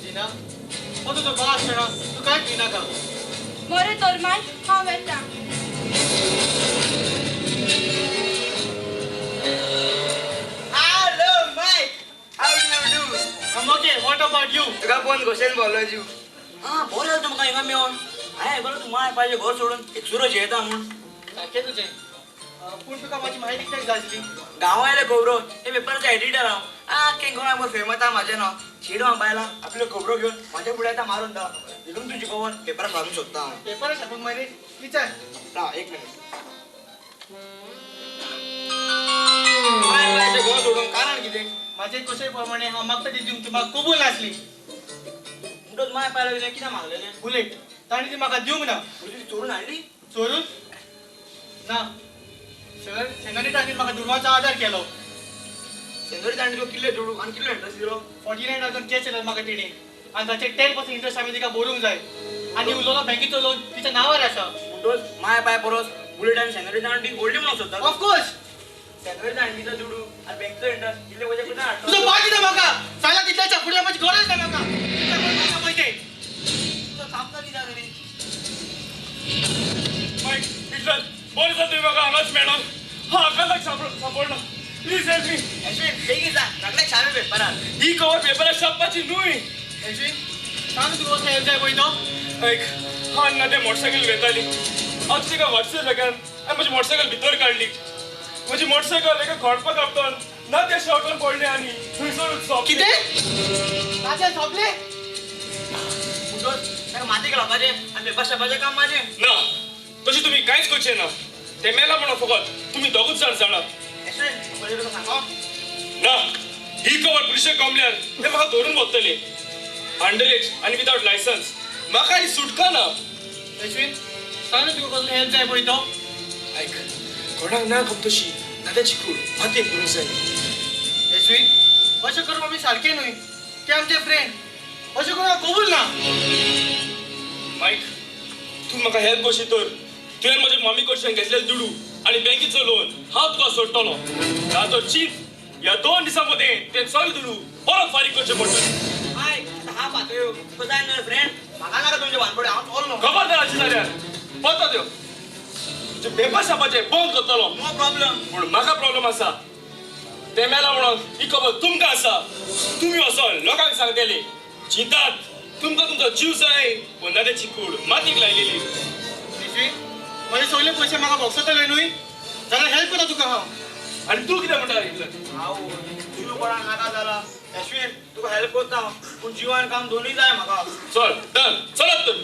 जिना, हो तुजो बाळ आसतना तूं कांयच भिनाका. बरें तर माय, हांव वेता. Hello Mike, how do you do? I'm okay, what about you? तुका फोन कशेन बोललो जीव. हां, बरें जालें तुमकां हिंगा मेळोन. हांवें आयकलां तूं माय पायचें घर सोडून एकसुरो जियेता म्हूण. सारकें तुजें. पूण तुका म्हाजी म्हायती कित्याक जाय आसली? गांवां आयले खबरो हे पेपराचो एडिटर हांव. आख्खें गोंयांत फेमस आहा म्हाजें नांव. चेडवां बायलां आपल्यो खबरो घेवन म्हाज्या फुडें आतां मारून दा. देखून तुजी खबर पेपरार घालूंक सोदता हांव. पेपरार छापूंक मरे? विचार. राव एक मिनीट. माय पायचें घर सोडूंक कारण कितें? म्हाजे कशे प्रमाणे हांव मागता ती दिवंक म्हाका कबूल नासली. म्हणटच माय पायला तुवें कितें मागलेलें? बुलेट. ताणें ती म्हाका दिवंक ना. तुजी चोरून हाडली? चोरून ना सर, सेनोरिटांनी म्हाका दुडवांचो आदार केलो. सेनोरिटांनी तुका कितले दुडू आनी कितलो इंट्रस्ट दिलो? 49,000 कॅश दिलो म्हाका तिणें आनी ताचेर 10% इंट्रस्ट हांवें तिका भरूंक जाय. आनी उरलेलो बँकेचो लोन तिच्या नांवार आसा. म्हणटच माय पाय परस बुलेट आनी सेनोरिटा आनी व्हडली म्हणूंक सोदता. ऑफकोर्स. सेनोरिटा आंटीचो दुडू आनी बँकेचो इंट्रस्ट इल्ले पयशे खंयच्यान हाडटलो? तुजो बाय दिता म्हाका. सायला तितल्याच्या फुडें म्हजी गरज ना म्हाका. पयशे तुजो तापता कित्याक रे? मायक, इतल्यान बरें जालें तुवें म्हाका हांगाच मेळोन. हांव आकांताक सांपडलो. Please help me. Ashwin, बेगीन जा, सगळें छापे पेपरार. ही खबर पेपरार छापपाची न्हय. अश्विन, सांग तुका कसो हेल्प जाय पळय तो. आयक, हांव ना ते मोटरसायकल वेताली. हांव तुका व्हॉट्सएप जाग्यार हांवें म्हजी मोटरसायकल भितर काडली. म्हजी मोटरसायकल एका खोडपाक आपटोन ना त्या शेवटून पडलें आनी थंयसरूच सोंपलें. कितें? ताचें सोंपलें? म्हणटच ताका माती घालपाचें आनी पेपर छापपाचें काम म्हाजें. ना, तशें तुमी कांयच करचें ना. ते मेला म्हणून फकत तुमी दोगूच जाण जाणात. अश्विन, पयलीं तुका सांगो. ना, ही खबर पुलिशेक कमल्यार ते म्हाका धरून व्हरतले. अंडर एज आनी विदावट लायसन्स. म्हाका ही सुटका ना. अश्विन, सांग तुका कसलो हेल्प जाय पळय तो. आयक, कोणाक ना खबर तशी दादाची कूड मातयेक भरूंक जाय. अश्विन, अशें करप आमी सारकें न्हय. ते आमचे फ्रेंड. अशें करूंक हांव कबूल ना. मायक, तूं म्हाका हेल्प करशी तर तुवें म्हजे मम्मी कडच्यान घेतलेले दुडू आनी बँकेचो लोन हांव तुका सोडटलो. ना तर चीत ह्या 2 दिसां मदें ते सगळे दुडू परत फारीक करचे पडटले. मायक, आतां हा पातळ्यो तुका जाय न्हय फ्रेंड. म्हाका नाका तुमचे भानगडी, हांव चोरलो. खबरदार अशें जाल्यार पत्तो त्यो तुजे पेपर छापाचें बंद करतलो. No problem. पूण म्हाका प्रॉब्लम आसा. ते मेला म्हणून ही खबर तुमकां आसा. तुमी वचोन लोकांक सांगतले. चिंतात तुमकां तुमचो जीव जाय पूण दादाची कूड मातीक लायलेली. अश्विन, म्हजे सगळे पयशे म्हाका भोगसतले न्हय जाल्यार हेल्प करता तुका हांव. आनी तूं कितें म्हणटा इतलें? हांव जीव कोणाक नाका जाला. अश्विन, तुका हेल्प करता हांव, पूण जिवान काम दोनूय जाय म्हाका. चल डन, चलत तर.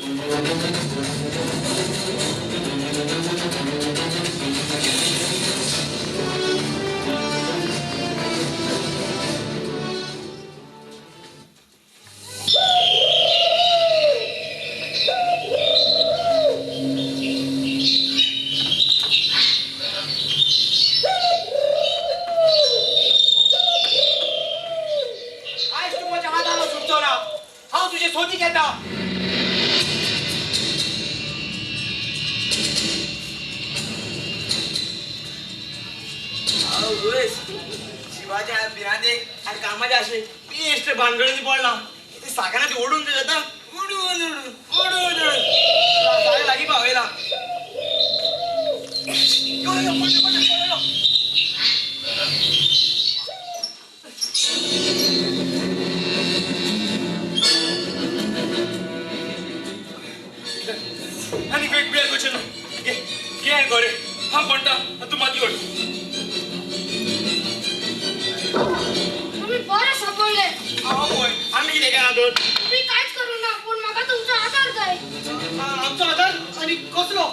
आयज तूं म्हज्या हातान सुटचो ना. हांव तुजे सोदीक येता. आवयस, शिवाच्या भिरांतेक आनी कामाच्या आशेक बेश्ट भानगडींनी पडला. ते साकाना ती ओडून जाता, ओडून ओडून ओडून ओडून सगळें लागीं पावयला. यो यो, पडलो पडलो पडलो. आनी वेट बियर करचें ना. घे घे गोरे, हांव म्हणटा तूं माती ओड. तुम्ही बरे सापडले. हांव पळय, आमी कितें केलां तर? तुम्ही कांयच करू ना, पूण म्हाका तुमचो आदार जाय. आमचो आदार आनी कसलो?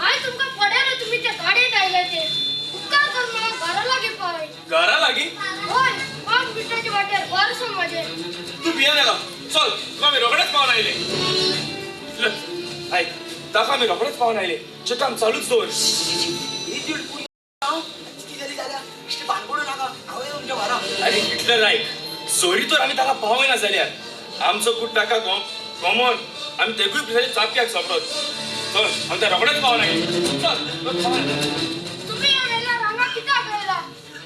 हाय तुमकां पडलो तुमी ते गाडयेंत आयले ते. उपकार कर म्हाका घरा लागीं पावय. घरा लागीं? हय, 5 मिनटाच्या वाटेर घर आसा म्हजें. तूं भिये नाका, चल तुका आमी रोखडेच पावन आयले. आयक, ताका आमी रोखडेच पावन आयले. तुजें काम चालूच दवर. अरे हिटलर आयक, सॉरी तर आमी ताका पावयना जाल्यार आमचो कूट ताका कॉमन आमी तेकूय पुलिसाच्या चापक्याक सापडत. चल आमी त्या रोखडेच पावन आयले. चल तुमी ह्या वेळार हांगा कित्याक आयला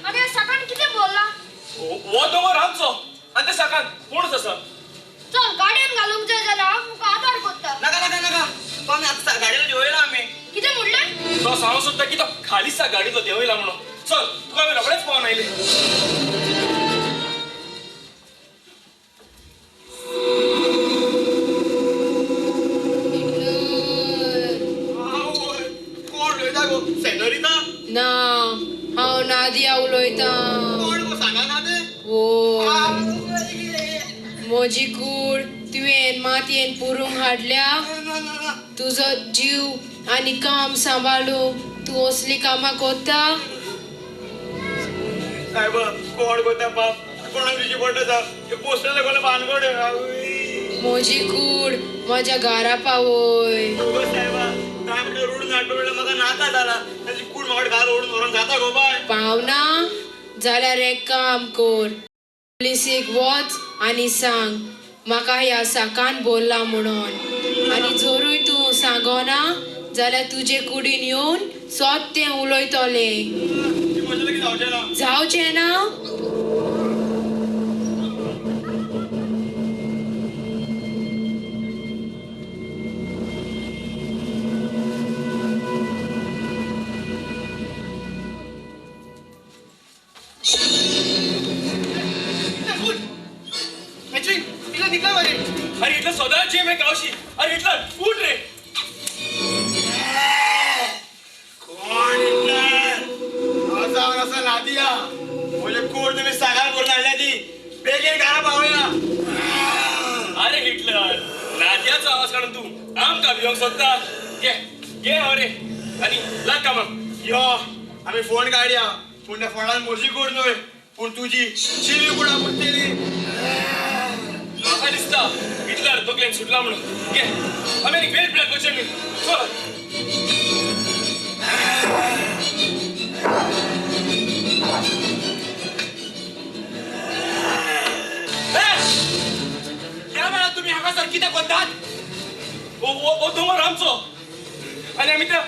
आनी ह्या साकान कितें बोल्ला? हो दोंगर आमचो आनी त्या साकान कोणच आसा. चल गाडयेन घालूंक जाय जाल्यार हांव तुमकां आदार करता. नाका नाका नाका, तो आमी आतां गाडयेलो देंवयला आमी. कितें म्हणलें? तो सांगूंक सोदता की तो खालीच गाडयेचो देंवयला म्हणून. चल तुका आमी रोखडेच पावन आयले. सेनोरिता? ना, हांव नादिया उलयतां. कोण गो सांगा ना तें? वोय, म्हजी कूड तुवें मातयेन पुरूंक हाडल्या. तुजो जीव आनी काम सांबाळूंक तूं असलीं कामां कोत्ता? सायबा, कोण कोता बाप, कोणाक दिवची पडटा सायब, पोस्टल कोणा भानगड. म्हजी कूड म्हज्या घरा पावय. सायबा, काय म्हणल्यार रोडून हाडलो म्हणल्यार म्हाका नाका जाला. ताची कूड म्हाका घाल ओडून व्हरोन जाता गो बाय. पावना जाल्यार एक काम कर, पुलिसीक वच आनी सांग म्हाका ह्या साकान बोल्ला म्हणून. आनी जरूय तूं सांगना जाल्यार तुजे कुडीन येवन सोत तें उलयतलें. जावचें ना? अरे हिटलर सदांच जेम रे कावशी. अरे हिटलर उठ रे. कोण हिटलर? हांव जावन आसा नादिया. म्हजे कूड तुमी सागार करून हाडल्या ती. बेगीन घरा पावया. अरे हिटलर, नादियाचो आवाज काडून तूं आमकां भिवंक सोदता? घे घे हो रे आनी लाग कामाक. यो, आमी फोन काडया, पूण त्या फोनान म्हजी कूड न्हय पूण तुजी जिवी कुडा पडटली. म्हाका दिसता हिटलर तकलेन सुटला म्हणून. घे, आमी आनी वेळ प्लॅन करचें न्ही. चल. ह्या वेळार तुमी हांगासर कितें करतात? हो दोंगर आमचो आनी आमी त्या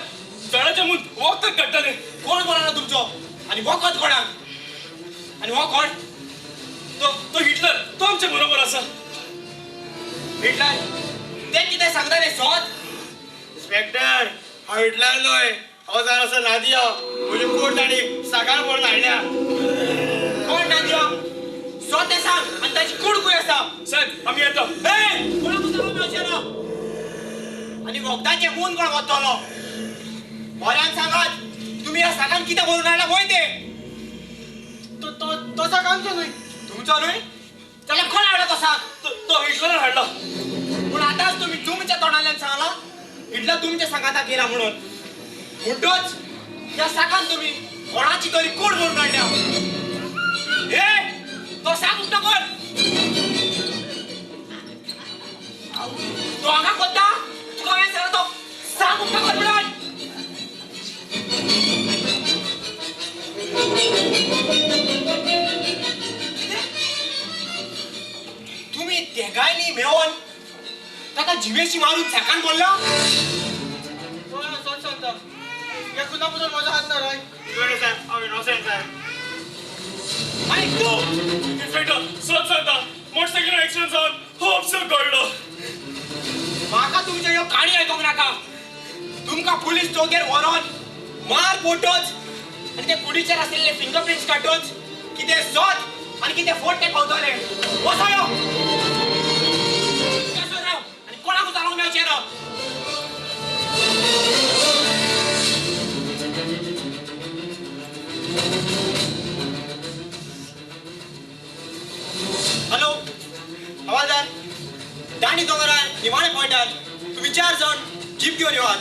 झाडाच्या मूळ वखद काडटाले. कोण कोणाला तुमचो आनी वखद कोणाक? आनी हो कोण? तो हिटलर, तो आमच्या बरोबर आसा. हिटलर, ते कितें सांगता तें सोद? इन्स्पेक्टर, हांव हिटलर न्हय, हांव जावन आसा नादिया. म्हजी कूड तांणी साकार करून हाडल्या. कोण नादिया? सोद तें सांग. आनी ताची कूड खंय आसा? सायब, आमी येता. ए, कोणाकूच सांगूंक मेळचें ना. आनी वखदाचें मून कोण वतलो? बऱ्यान सांगात, तुमी ह्या साकान कितें बरोवन हाडलां पळय तें. तो साक आमचो न्हय. तुमचो न्हय? जाल्यार कोण हाडला तो साक? तो हिटलरान हाडला. पूण आतांच तुमी तुमच्या तोंडांतल्यान सांगलां हिटलर तुमच्या सांगाता गेला म्हणून. म्हणटच ह्या साकान तुमी कोणाची तरी कूड भरून हाडल्या. ए, तो साक उक्तो कर. तो हांगा कोत्ता? तुका हांवें सांगलां तो साक उक्तो कर म्हणून. तुमी तेगांयनी मेळोन ताका जिवेशी मारून साकान बोल्ला? सत सांगता, ह्या खुना पसून म्हजो हात ना राय. साहेब, हांव इनोसंट साहेब. आनी तूं? इन्स्पेक्टर, सत सांगता, मोटरसायकलीन एक्सिडंट जावन हो अपसर कळ्ळो. म्हाका तुमच्यो ह्यो काणी आयकूंक नाका. तुमकां पुलीस चौकेर व्हरोन मार पोटोच आनी ते कुडीचेर आशिल्ले फिंगरप्रिंट्स काडटोच कितें सत आनी कितें फोट तें कळटलें. वचो यो राव आनी कोणाकूच जाणूंक मेळचें ना. हॅलो हवालदार, दांडी दोंगरार निमाणे पॉयंटार तुम्ही 4 जण जीप घेवन येवात.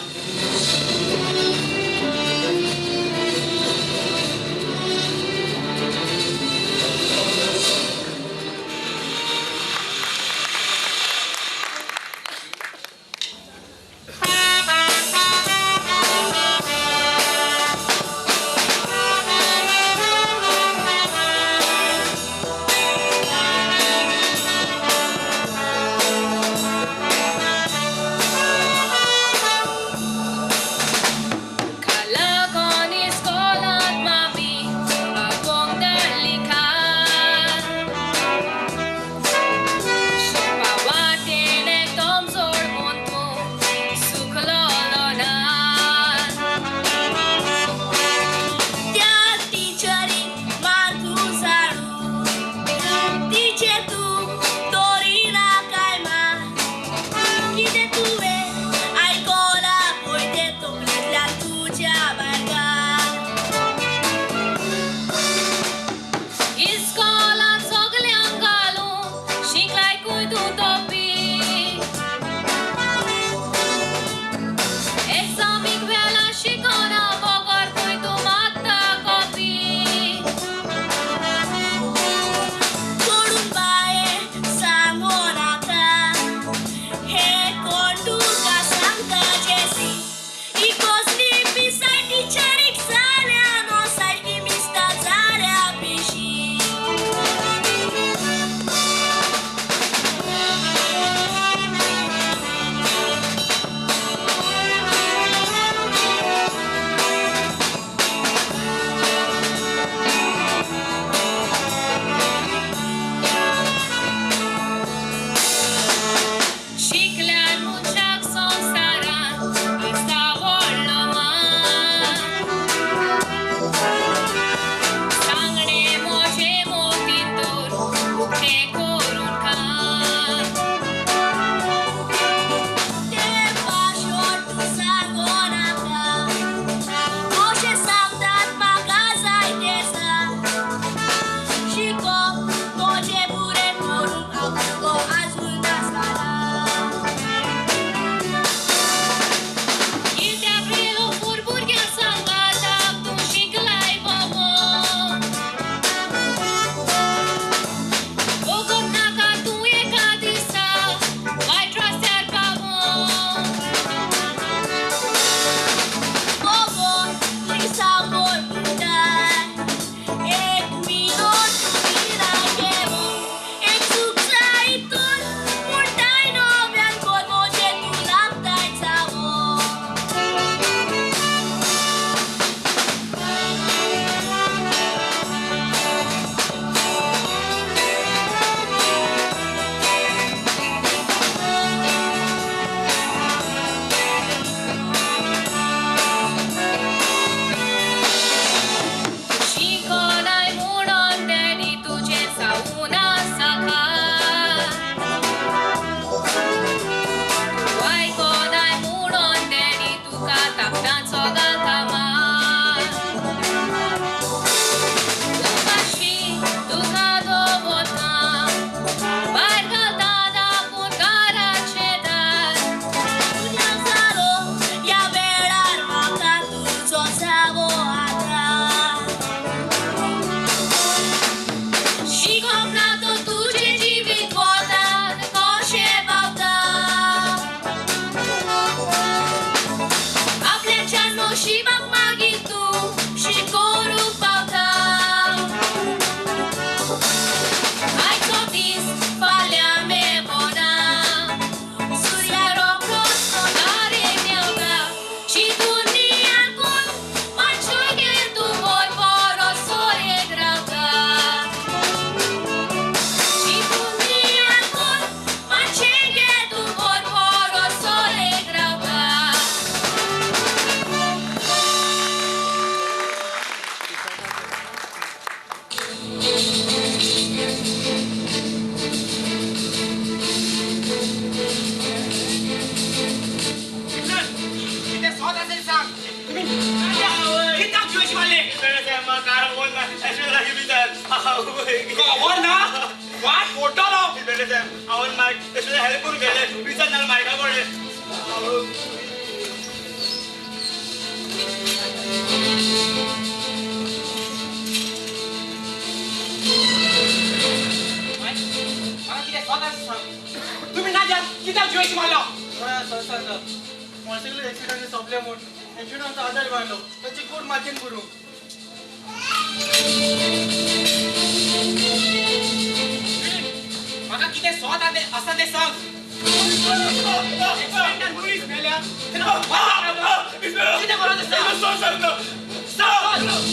खबर ना वाट फोडटलो. इन्स्पेक्टर साहेब, हांवें मायक तशें हेल्प करूंक गेलें, विचार जाल्यार मायका पडलें. म्हाका कितें स्वता सांग, तुमी नाद्याक कित्याक जिवेश मारलो? Sir sir sir, motorcycle accident सोंपले म्हूण इन्शुरन्स आदार मारलो, ताची कूड मातयेन पुरूंक. म्हाका कितें स्वत आसा तें सांग. एक्सिडेंटान पुलीस मेल्या कितें करत आसा?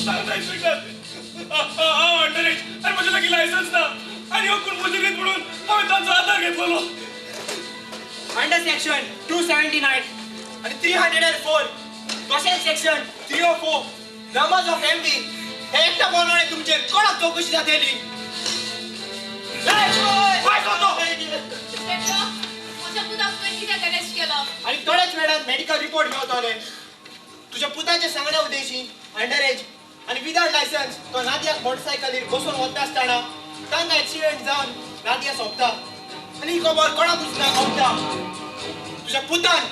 सांगता इन्स्पेक्टर, हांव अंडर एज आनी म्हजे लागीं लायसन्स ना आनी हो कोण म्हजे म्हणून हांवें तांचो आदार घेतलेलो. अंडर सेक्शन 279 आणि 304 तशेंच सेक्शन 304 नंबर्स ऑफ एमबी हे एकटा प्रमाणे तुमचेर कडक चवकशी जातली. म्हज्या पुताक तुवें कित्याक अरेस्ट केलो? आनी थोड्याच वेळान मेडिकल रिपोर्ट मेळटले. तुज्या पुताच्या सांगण्या उद्देशी अंडर एज आनी विदाउट लायसन्स तो नादियाक मोटरसायकलीर बसून वता आसतना तांकां एक्सिडेंट जावन नादिया सोंपता आनी ही खबर कोणाकूच ना खबता. तुज्या पुतान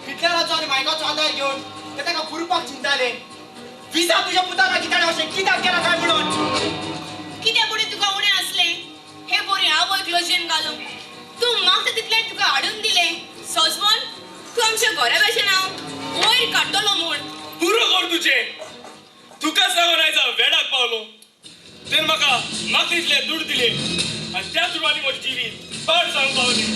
हिटलराचो आनी मायकाचो आदार घेवन ते ताका पुरपाक चिंताले. विजा तुज्या पुताक कित्याक अशें कित्याक केलां काय म्हणून? कितें पुणें तुका उणें आसलें हे बरें आवयक लजेन घालूंक? तूं मागता तितलें तुका हाडून दिलें. सजवन तूं आमच्या घरा भशेन हांव वयर काडटलो म्हूण. पुरो कर तुजें, तुकाच लागून आयज हांव वेडाक पावलो. तुवें म्हाका मागता तितले दुड दिले आनी त्या दुडवांनी म्हजें जिवीत पाड जावंक पावलें.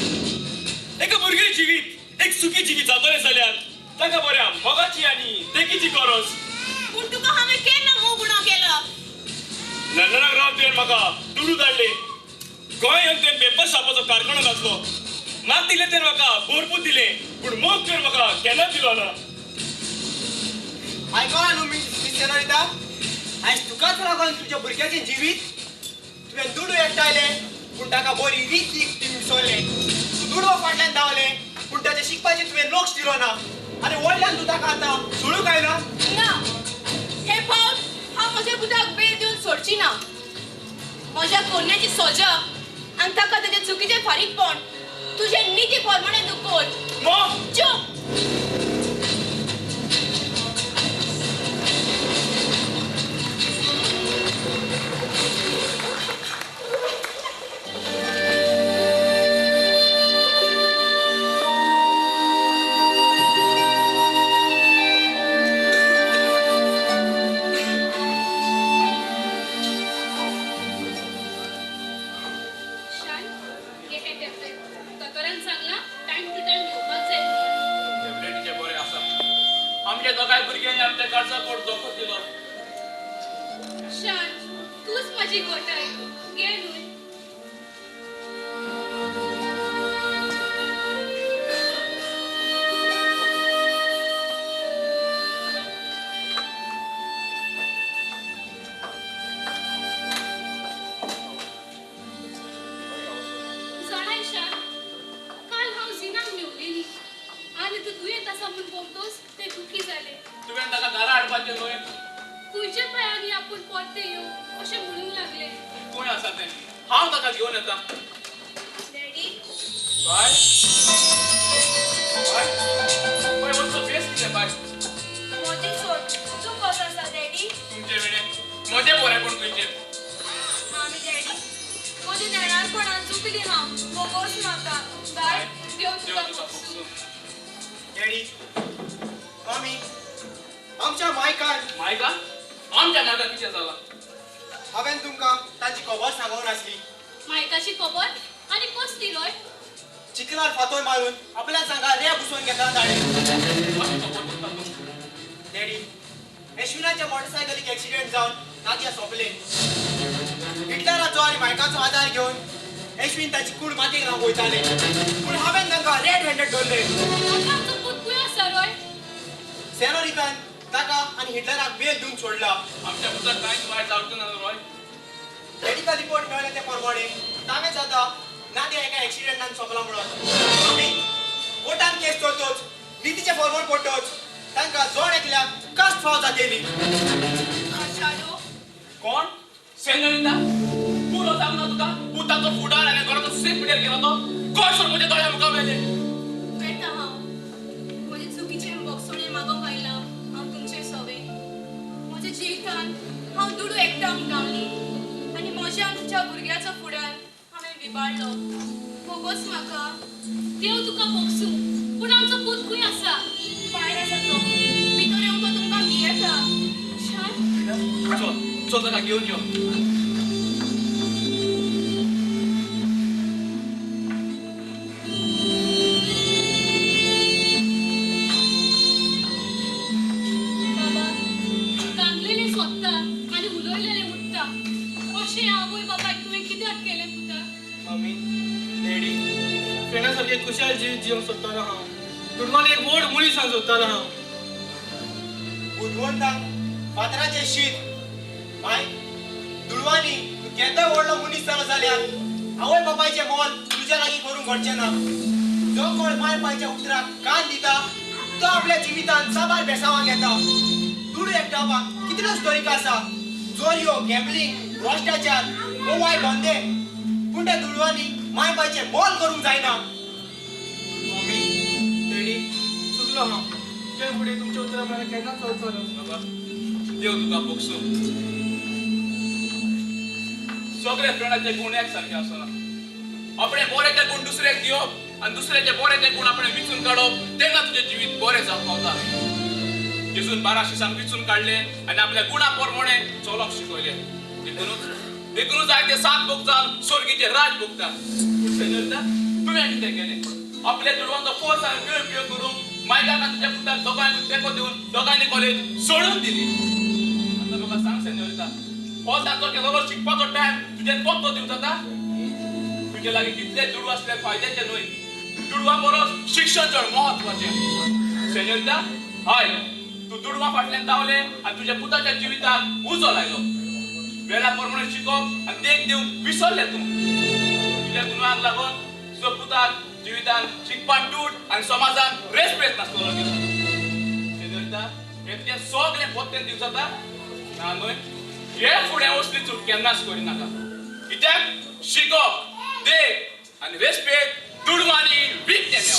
एका भुरग्याचें जिवीत एक सुखी जिवीत जातलें जाल्यार ताका बऱ्या मोगाची आनी देखीची गरज. पूण तुका हांवें केन्ना मोग उणो केलो? लंडनाक रावन तुवें म्हाका दुडू धाडले, गोंय येवन तुवें पेपर शॉपाचो कारखानो घातलो. मागता तितलें तुवें म्हाका भरपूर दिलें, पूण मोग तुवें म्हाका केन्नाच दिलो ना. आयकलां न्हू मिस सेनोरिता, आयज तुकाच लागून तुज्या भुरग्याचें जिवीत तुवें दुडू एकठांयले पूण ताका बरी रीत ती विसरलें. तूं दुडवा फाटल्यान धांवलें पूण ताचें शिकपाचें तुवें लक्ष दिलो ना आनी व्हडल्यान तूं ताका आतां सोडूंक आयला? ना, हे फावट हांव म्हज्या पुताक बेल दिवन सोडची ना. म्हज्या कोन्याची सजा आनी ताका ताच्या चुकीचें फारीकपण तुजे निती प्रमाणे तूं कर. चूप. दोतोरान सांगला टायम टू टायम घेवपाक जाय. टॅबलेटीचें बरें आसा. आमच्या दोगांय भुरग्यांनी आमच्या काळजा पोट धोको दिलो. शान, तूच म्हजी गोठाय घे न्हय. जाणाय शान, काल हांव जिनाक मेवलेली आनी तूं दुयेंत आसा म्हूण पळोवतोच ते दुखी जाले. तुवें ताका घरा हाडपाचें न्हय? खंयच्या पांयांनी आपूण परतें येवं अशें म्हणूंक लागले. खंय आसा तें? हांव ताका घेवन येता. डॅडी बाय बाय बाय, वचो फेस कितें बाय? म्हजें सोड, तूं कसो आसा डॅडी? तुमचे वेळें म्हजें बरेंपण खंयचें? मामी डॅडी, म्हजें नेणारपणान चुकली हांव, बोगोस म्हाका. बाय, देव तुका पोसूं. डॅडी, मामी, आमच्या मायकान. मायकान? आमच्या मायकान कितें जालां? हांवें तुमकां तांची खबर सांगूंक नासली. मायकाची खबर आनी कसली रोय? चिखलार फातोर मारून आपल्या सांगा रे घुसोवन घेतला ताणें. डॅडी, यशविनाच्या मोटरसायकलीक एक्सिडेंट जावन नादिया सोंपलें. हिटलराचो आनी मायकाचो आदार घेवन यशवीन ताची कूड मातयेक लावंक वयताले, पूण हांवें तांकां रेड हँडेड धरले. आतां आमचो पूत खंय आसा रोय? सेनोरितान ताका आनी हिटलराक बेल दिवन सोडला. आमच्या पुताक कांयच वायट जावचें ना रोय. मेडिकल रिपोर्ट मेळ्ळे ते प्रमाणे ताणें आतां नादिया एका एक्सिडेंटान सोंपला म्हणून. आमी कोर्टान केस चलतोच, नितीचें फॉर्मल पडटोच तांकां जण एकल्याक कस्ट फाव जातली. माशाडो कोण? सेनोरिता? पुरो जावंक ना तुका पुताचो फुडार आनी घराचो सेफ पिड्यार गेलो तो कोण सर म्हज्या दोळ्या मुखार मेले. वेता हांव म्हजे चुकीचे बोगसोणे मागोवंक आयलां हांव तुमचे सवे. म्हज्या जिवितान हांव दुडू एकठांय गावली आनी म्हज्या आनी तुज्या भुरग्याचो फुडार हांवें विबाडलो. भोगोस म्हाका. देव तुका भोगसूं, पूण आमचो पूत खंय आसा? भायर आसा तो. भितर येवन तो तुमकां भियेता. शान चल चल ताका घेवन यो. बाबा, रांदलेलें सोदता आनी उलयलेलें उठता. अशें आवय बापायक तुवें कित्याक केलें पुता? मम्मी, डॅडी, फ्रेंडा सारकें खुशाल जिवीत जिवंक सोदतालो हांव. दुडवान एक व्हड मनीस जावंक सोदतालो हांव. बुदवंतांक फातराचें शीत. माय, दुडवांनी तूं केदो व्हडलो मनीस जालो जाल्यार आवय बापायचें मोल तुज्या लागीं करूंक घडचें ना. जो कोण माय बापायच्या उतराक कान दिता तो आपल्या जिवितांत साबार बेसावांक येता. दुडू एकठांवपाक कितल्योच तरीका आसा. चोरयो, गॅम्बलिंग, भ्रश्टाचार हो वायट धंदे. पूण त्या दुडवांनी माय बापायचें मोल करूंक जायना. मम्मी, डॅडी, चुकलो हांव. ते फुडें तुमच्या उतरां भायर केन्नाच वचचो ना. बाबा, देव तुका भोगसूं. सगळे फ्रेंडाचे गुण एक सारके आसना. आपणे बरे ते गुण दुसऱ्याक दिवप आनी दुसऱ्याचे बरे ते गुण आपणे विचून काडप, तेन्ना तुजें जिवीत बरें जावंक पावता. जेजून 12 शिसांक विचून काडले आनी आपल्या गुणा प्रमाणे चलोवंक शिकयले. देखूनच आयज ते 7 भोगता स्वर्गीचे राज भोगता. पूण सेन्योरिता, तुवें कितें केलें? आपल्या दुडवांचो फोर्स आनी वेळ उपयोग करूंक मायकाक आनी तुज्या पुताक दोगांयकूय तेंको दिवन दोगांयनी कॉलेज सोडून दिली. आतां म्हाका सांग सेन्योरिता, हो तांचो केलोलो शिकपाचो टायम तुजें पत्तो दिवंक जाता? तुजे लागीं कितले दुडू आसल्यार फायद्याचें न्हय. दुडवा परस शिक्षण चड म्हत्वाचें. सेन्योरिता, हय, तूं दुडवा फाटल्यान धांवलें आनी तुज्या पुताच्या जिविताक उजो लायलो. वेळा प्रमाणे शिकप आनी देख दिवंक विसरलें तूं. तुज्या गुणांक लागून तुजो पुताक जिवितान शिकपाक टूट आनी समाजान रेस्पेद नासतलो गेलो. सेन्योरिता, हें तुजें सगळें पत्तें दिवंक जाता ना न्हय? हे फुडें असली चूक केन्नाच करिनाका. कित्याक शिकप, देख आनी रेस्पेद दुडवांनी विकतें मेळना.